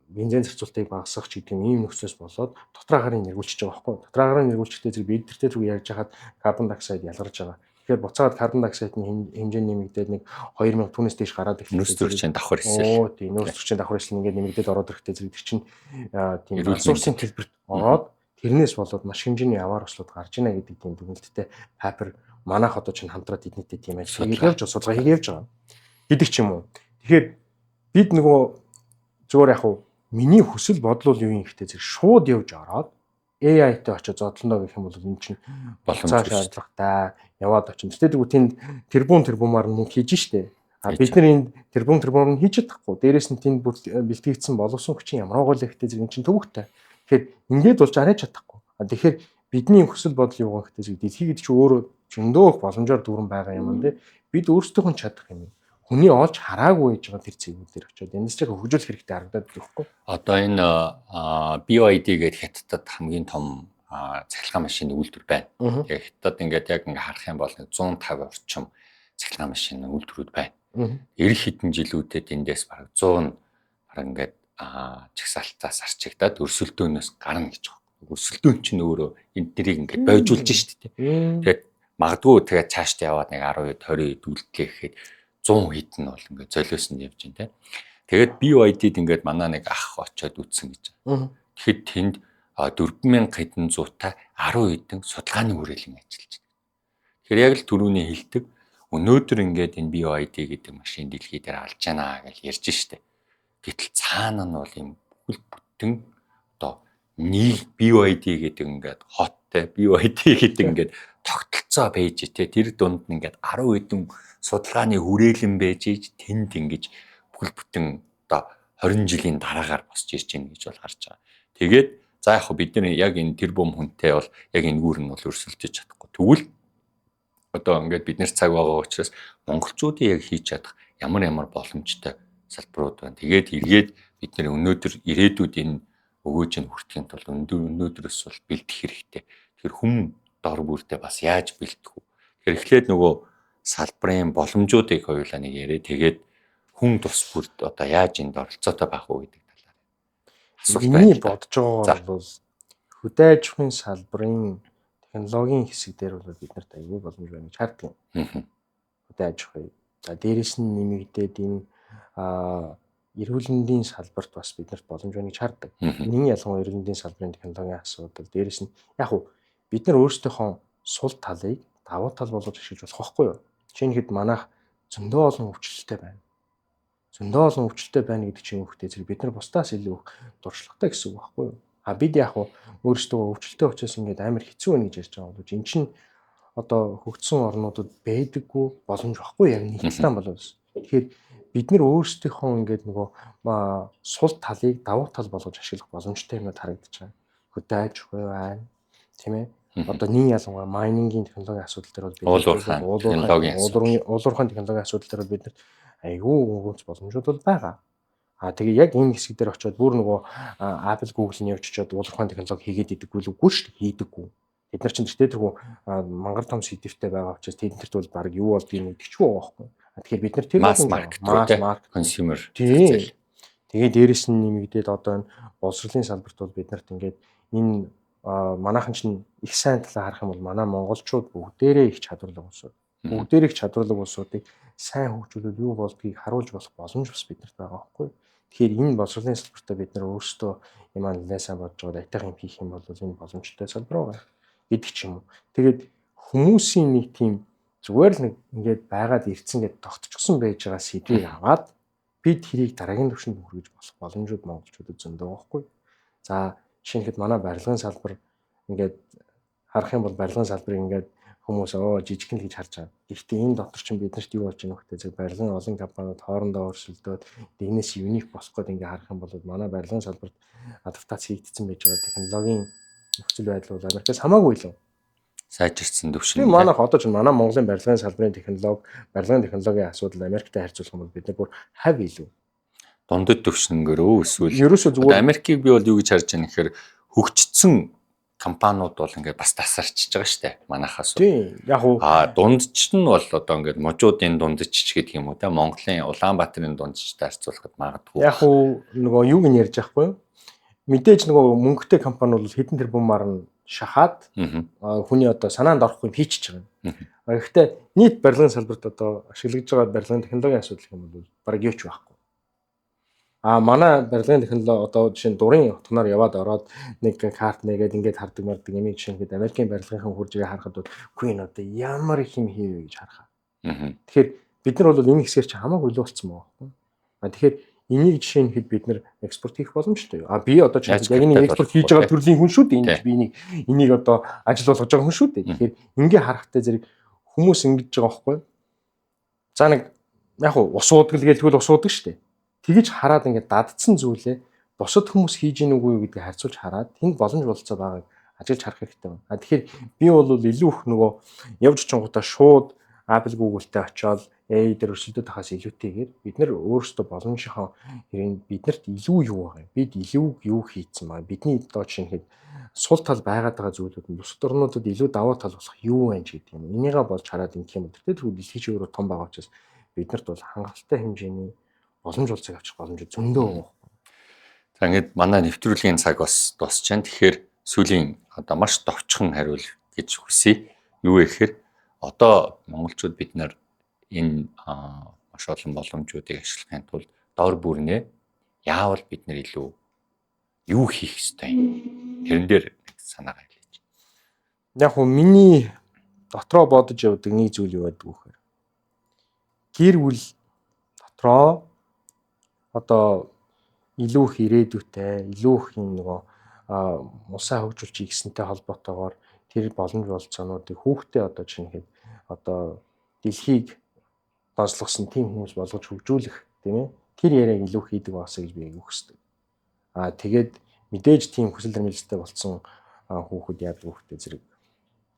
бензин зарцуулалтыг багасгах ч гэдэг юм ийм нөхцөөс болоод дотор агарын нэргүүлчихэж байгаа байхгүй. Дотор агарын нэргүүлчихтэй зэрэг бид тэртээ зүг ярьж хахад carbon dioxide ялгарч байгаа. Тэгэхээр буцаагаад carbon dioxide-ны хэмжээ нэмэгдээд нэг 2000 түүнээс дээш гараад ирэхдээ нөөц зөрчийн давхар эсэл. Оо тийм, нөөц зөрчийн давхар эсэл ингээд нэмэгдээд ороод ирэхдээ зэрэг тэр чинь тийм ресурсын төлбөрт ороод тэрнээс болоод маш хэмжээний аваар ослууд гарч ийнэ гэдэг тийм дүгнэлттэй paper манайх одоо чинь хамтраад эднийтэй тийм ажил хийгээд явж, судалгаа хийгээд явж байгаа гэдэг ч юм уу. Тэгэхээр бид нөгөө зүгээр яг уу миний хүсэл бодол бол юу юм ихтэй зэрэг шууд явж ороод AI-тай очиж зодлоно гэх юм бол энэ чинь боломж шаардлагатай яваад очин. Гэтэ тэгвэл тэнд тэрбум тэрбумаар мөнгө хийж штэ. Бид нар энд тэрбум тэрбумаар нь хийж чадахгүй. Дээрээс нь тэнд бэлтгэгдсэн боловсон хүчин ямар гол ихтэй зэрэг эн чинь төвөгтэй. Тэгэхээр ингээд болж арай чадахгүй. Тэгэхээр бидний хүсэл бодол юу гэхтэй зэрэг дэлхий гэдэг чинь өөрөө зөндөө их боломжоор дүүрэн байгаа юм аа. Бид өөрсдийнх нь чадах юм. Хүний олж хараагүй байж байгаа тэр цэгүүдээр очиод индустрийг хөгжүүлэх хэрэгтэй харагдаад байна байхгүй. Одоо энэ BYD гэдэг Хятадд хамгийн том цахилгаан машины үйлдвэр байна. Тэгээ Хятад ингээд яг ингээ харах юм бол 150 орчим цахилгаан машины үйлдвэрүүд байна. Ирэх хэдэн жилүүдэд эндээс бараг 100 бараг ингээд чагсаалтаас арчигдаад өрсөлдөөнөөс гарна гэж байна. Өрсөлдөөн чинь өөрөө энэ дэрийг ингээд бойжуулж шít дээ. Тэгээд магадгүй тэгээд цаашдаа яваад нэг 10 20 үлдлээ гэхэд 100 хэд нь бол ингээд золиос нь явж байна те. Тэгээд BYD-д ингээд манай нэг ах очиод үтсэн гэж. Тэгэхэд тэнд 4000 хэдэн зуутай 10 хэдэн судалгааны хүрээлэн ажиллаж байна. Тэгэхээр яг л түрүүний хэлдэг өнөөдөр ингээд энэ BYD гэдэг машин дэлхий дээр алж яана гэж ярьж штэ. Гэтэл цаана нь бол юм бүхэл бүтэн одоо нэг BYD гэдэг ингээд хоттой BYD гэдэг ингээд тогтолцоо байж те, тэр дунд нь ингээд 10 хэдэн судалгааны хүрээлэн байж иж тэнд ингэж бүхэл бүтэн одоо 20 жилийн дараагаар босч ирж байна гэж бол харж байгаа. Тэгээд за яг бид нар яг энэ тэрбум хүнтэй бол яг энэгээр нь бол өрсөлдөж чадахгүй. Тэгвэл одоо ингээд бид нар цаг байгаа учраас монголчуудын яг хийж чадах ямар ямар боломжтой салбарууд байна. Тэгээд эргээд бид нар өнөөдөр ирээдүйд энэ өгөөж нь хүртэхийн тулд өнөөдрөөс бол бэлдэх хэрэгтэй. Тэгэхээр хүн дор бүрдээ бас яаж бэлдэх вэ? Тэгэхээр эхлээд нөгөө салбарын боломжуудыг хоёулаа нэг яриа. Тэгээд хүн тус бүрд одоо яаж энд оролцоотой байх уу гэдэг талаар. Миний бодож байгаагаар бол хөдөө аж ахуйн салбарын технологийн хэсэг дээр бол бид нарт аягүй боломж байна гэж хардаг юм. Хөдөө аж ахуй. За дээрэс нь нэмэгдээд энэ эрүүл мэндийн салбарт бас бид нарт боломж байна гэж хардаг. Нэгэн ялангуяа эрүүл мэндийн салбарын технологийн асуудал дээрэс нь яг уу бид нар өөрсдийнхөө сул талыг давуу тал болгож ашиглаж болох байхгүй юу? Жишээ нь хэд манайх зөндөө олон өвчлөлтэй байна. Зөндөө олон өвчлөлтэй байна гэдэг чинь юу гэхээр бид нар бусдаас илүү их туршлагатай гэсэн үг байхгүй юу? А бид яг уу өөрсдөө өвчлөлтэй учраас ингээд амар хэцүү байна гэж ярьж байгаа боловч эн чинь одоо хөгжсөн орнуудад байдаггүй боломж байхгүй яг нэг талаан болов. Тэгэхээр бид нар өөрсдийнхөө ингээд нөгөө сул талыг давуу тал болгож ашиглах боломжтой юмнууд харагдаж байгаа. Хөдөө аж ахуй байна, тийм ээ. Одоо нийн ялангуяа майнингийн технологийн асуудал дээр бол бид уулуурхайн технологийн асуудал дээр бол бид нарт айгүй өнгөц боломжууд бол байгаа. А тэгээ яг энэ хэсэг дээр очиод бүр нөгөө Apple, Google-ны явж очиод уулуурхайн технологи хийгээд идэггүй л үгүй шүү дээ. Хийдэггүй. Тэд нар чинь тэртээ тэрхүү мангар том сэдвтэй байгаа учраас тэднэрт бол баг юу болдгийг мэдчихгүй байгаа байхгүй. Тэгэхээр бид нар тэр mass market, mass consumer. Тийм. Тэгээ дээрэс нь нэмэгдээд одоо энэ боловсролын салбарт бол бид нарт ингээд энэ манайхан чинь их сайн талаа харах юм бол манай монголчууд бүгдээрээ их чадварлаг улсууд. Бүгдээрээ их чадварлаг улсуудыг сайн хөгжүүлвэл юу болдгийг харуулж болох боломж бас биднэрт байгаа байхгүй. Тэгэхээр энэ боловсролын салбартаа бид нар өөрсдөө юм аа нэлээд сайн бодож байгаа айтайхан юм хийх юм бол энэ боломжтой салбар байгаа гэдэг ч юм уу. Тэгээд хүмүүсийн нэг тийм зүгээр л нэг ингээд байгаад ирцэн гэд тогтчихсон байж байгаа сэдвийг аваад бид тэрийг дараагийн түвшинд хүргэж болох боломжууд монголчуудад зөндөө байхгүй. За жишээ нь хэд манай барилгын салбар ингээд харах юм бол барилгын салбарыг ингээд хүмүүс оо жижигхэн л гэж харж байгаа. Гэхдээ энэ дотор чинь бид нарт юу болж байгаа нөхтэй зэрэг барилгын олон компаниуд хоорондоо өрсөлдөөд дэгнээс юник болох гээд ингээд харах юм бол манай барилгын салбарт адаптац хийгдсэн байж байгаа технологийн нөхцөл байдал бол Америкаас хамаагүй илүү сайжирсан төвшин. Тийм, манайх одоо ч манай Монголын барилгын салбарын технологи, барилгын технологийн асуудал Америктэй харьцуулах юм бол бид нар бүр хав илүү дундад төвшнөнгөөрөө эсвэл ерөөсөө зүгээр Америкийг би бол юу гэж харж байгаа нэхэр хөгжсөн компаниуд бол ингээд бас тасарчж байгаа штэ манайхаас. Тийм. Яг уу дундч нь бол одоо ингээд мужуудын дундч ч гэдэг юм уу те, Монголын Улаанбаатарын дундчтай харьцуулахад магадгүй. Яг уу нөгөө юуг нь ярьж байхгүй юу? Мэдээж нөгөө мөнгөтэй компани бол хэдэн тэрбумаар нь шахаад хүний одоо санаанд орохгүй юм хийчихэж байгаа юм. Гэхдээ нийт барилгын салбарт одоо ашиглаж байгаа барилгын технологийн асуудал юм бол бараг юу ч байхгүй. А манай барилгын технологи одоо жишээ нь дурын хотгоноор яваад ороод нэг карт нэгээд ингээд хардаг мардаг юм жишээ нь Америкийн барилгынхан хурж ирээ харахад бол үгүй энэ одоо ямар их юм хийвэ гэж харахаа. Тэгэхээр бид нар бол энэ хэсгээр чи хамаагүй илүү болсон байгаа байхгүй. А тэгэхээр энийг жишээ нь хэд бид нар экспорт хийх боломжтой юу? А би одоо ч яг энэ экспорт хийж байгаа төрлийн хүн шүү дээ. Энэ би энийг одоо ажил болгож байгаа хүн шүү дээ. Тэгэхээр ингээ харахтай зэрэг хүмүүс ингэж байгаа байхгүй. За нэг яг уу ус уудаг л гээл тэгвэл ус уудаг шүү дээ. Тэгэж хараад ингээд дадсан зүйлээ бусад хүмүүс хийж гин үгүй юу гэдгийг харьцуулж хараад тэнд боломж болцоо байгааг ажиглаж харах хэрэгтэй байна. А тэгэхээр би бол илүү их нөгөө явж очингуудаа шууд Apple, Google-тэй очиод AI дээр өрсөлдөд байхаас илүүтэйгээр бид нар өөрсдөө боломжийнхоо хэрэг биднэрт илүү юу байгаа юм? Бид илүү юу хийцэн байгаа? Бидний одоо жишээ нь хэд сул тал байгаад байгаа зүйлүүд нь бусад орнуудад илүү давуу тал болох юу вэ гэдэг юм. Энийгээ болж хараад ингэх юм бол тэр дэлхий чи өөрөө том байгаа учраас биднэрт бол хангалттай хэмжээний боломж болцоог авчих боломж зөндөө байгаа. За ингээд манай нэвтрүүлгийн цаг бас дуусч байна. Тэгэхээр сүүлийн одоо маш товчхон хариул гэж хүсье. Юу вэ гэхээр одоо монголчууд бид нар энэ маш олон боломжуудыг ашиглахын тулд дор бүрнээ яавал бид нар илүү юу хийх ёстой юм? Тэрэн дээр санаагаа хэлээч. Яг хөө миний дотроо бодож явдаг нэг зүйл юу байдаг вэ гэхээр гэр бүл дотроо одоо илүү их ирээдүйтэй, илүү их юм нөгөө улсаа хөгжүүлчих гэсэнтэй холбоотойгоор тэр боломж болцоонуудыг хүүхдээ одоо чинхэд одоо дэлхийг донслогсон тийм хүмүүс болгож хөгжүүлэх, тийм ээ, тэр яриаг илүү хийдэг байгаасаа гэж би айгүй хүсдэг. Аа, тэгээд мэдээж тийм хүсэл эрмэлзэлтэй болцсон хүүхэд яадаг хүүхдээ зэрэг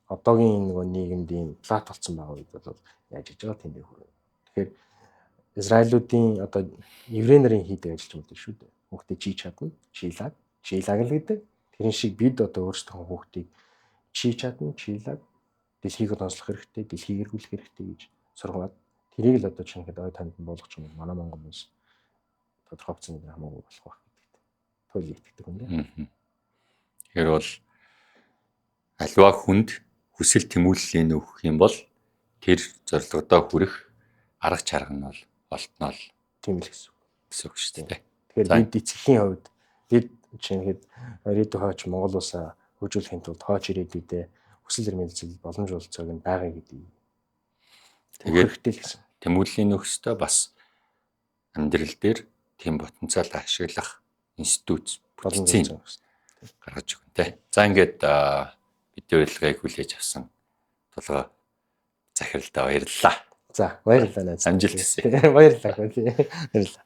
одоогийн нөгөө нийгэмд ийм flat болсон байгаа үед бол яаж хийж байгаа тийм бэ хүрээ. Тэгэхээр Израилуудын одоо еврей нарын хийдэг ажил ч юм уу шүү дээ. Хүүхдээ чи чадна, чи лаг, чи лаг л гэдэг. Тэрэн шиг бид одоо өөрсдийнхөө хүүхдийг чи чадна, чи лаг, дэлхийг онцлох хэрэгтэй, дэлхийг эргүүлэх хэрэгтэй гэж сургаад тэрийг л одоо чинхэд ой танд нь болгох юм манай Монгол улс тодорхой хугацаанд хамаагүй болох байх гэдэгт туйл итгэдэг юм дээ. Тэгэхээр бол альва хүнд хүсэл тэмүүллийн өгөх юм бол тэр зорилгодоо хүрэх арга чарга нь бол олтноо л тийм л гэсэн үг. Гэсэн үг шүү дээ. Тэгэхээр бид эцгийн хувьд бид чинхэд ирээдүйн хойч Монгол улсаа хөгжүүлэхийн тулд хойч ирээдүйдээ хүсэл эрмэлзэл боломж болцоог нь байгаа гэдгийг тэгээд хэрэгтэй л гэсэн. Тэмүүллийн нөхөстөө бас амьдрал дээр тийм потенциал ашиглах институт бүтцийн гаргаж өгнө те. За, ингээд бидний урилгыг хүлээж авсан Тулгаа захиралдаа баярлалаа. За, баярлалаа найз. Амжилт хүсье. Баярлалаа. Баярлалаа.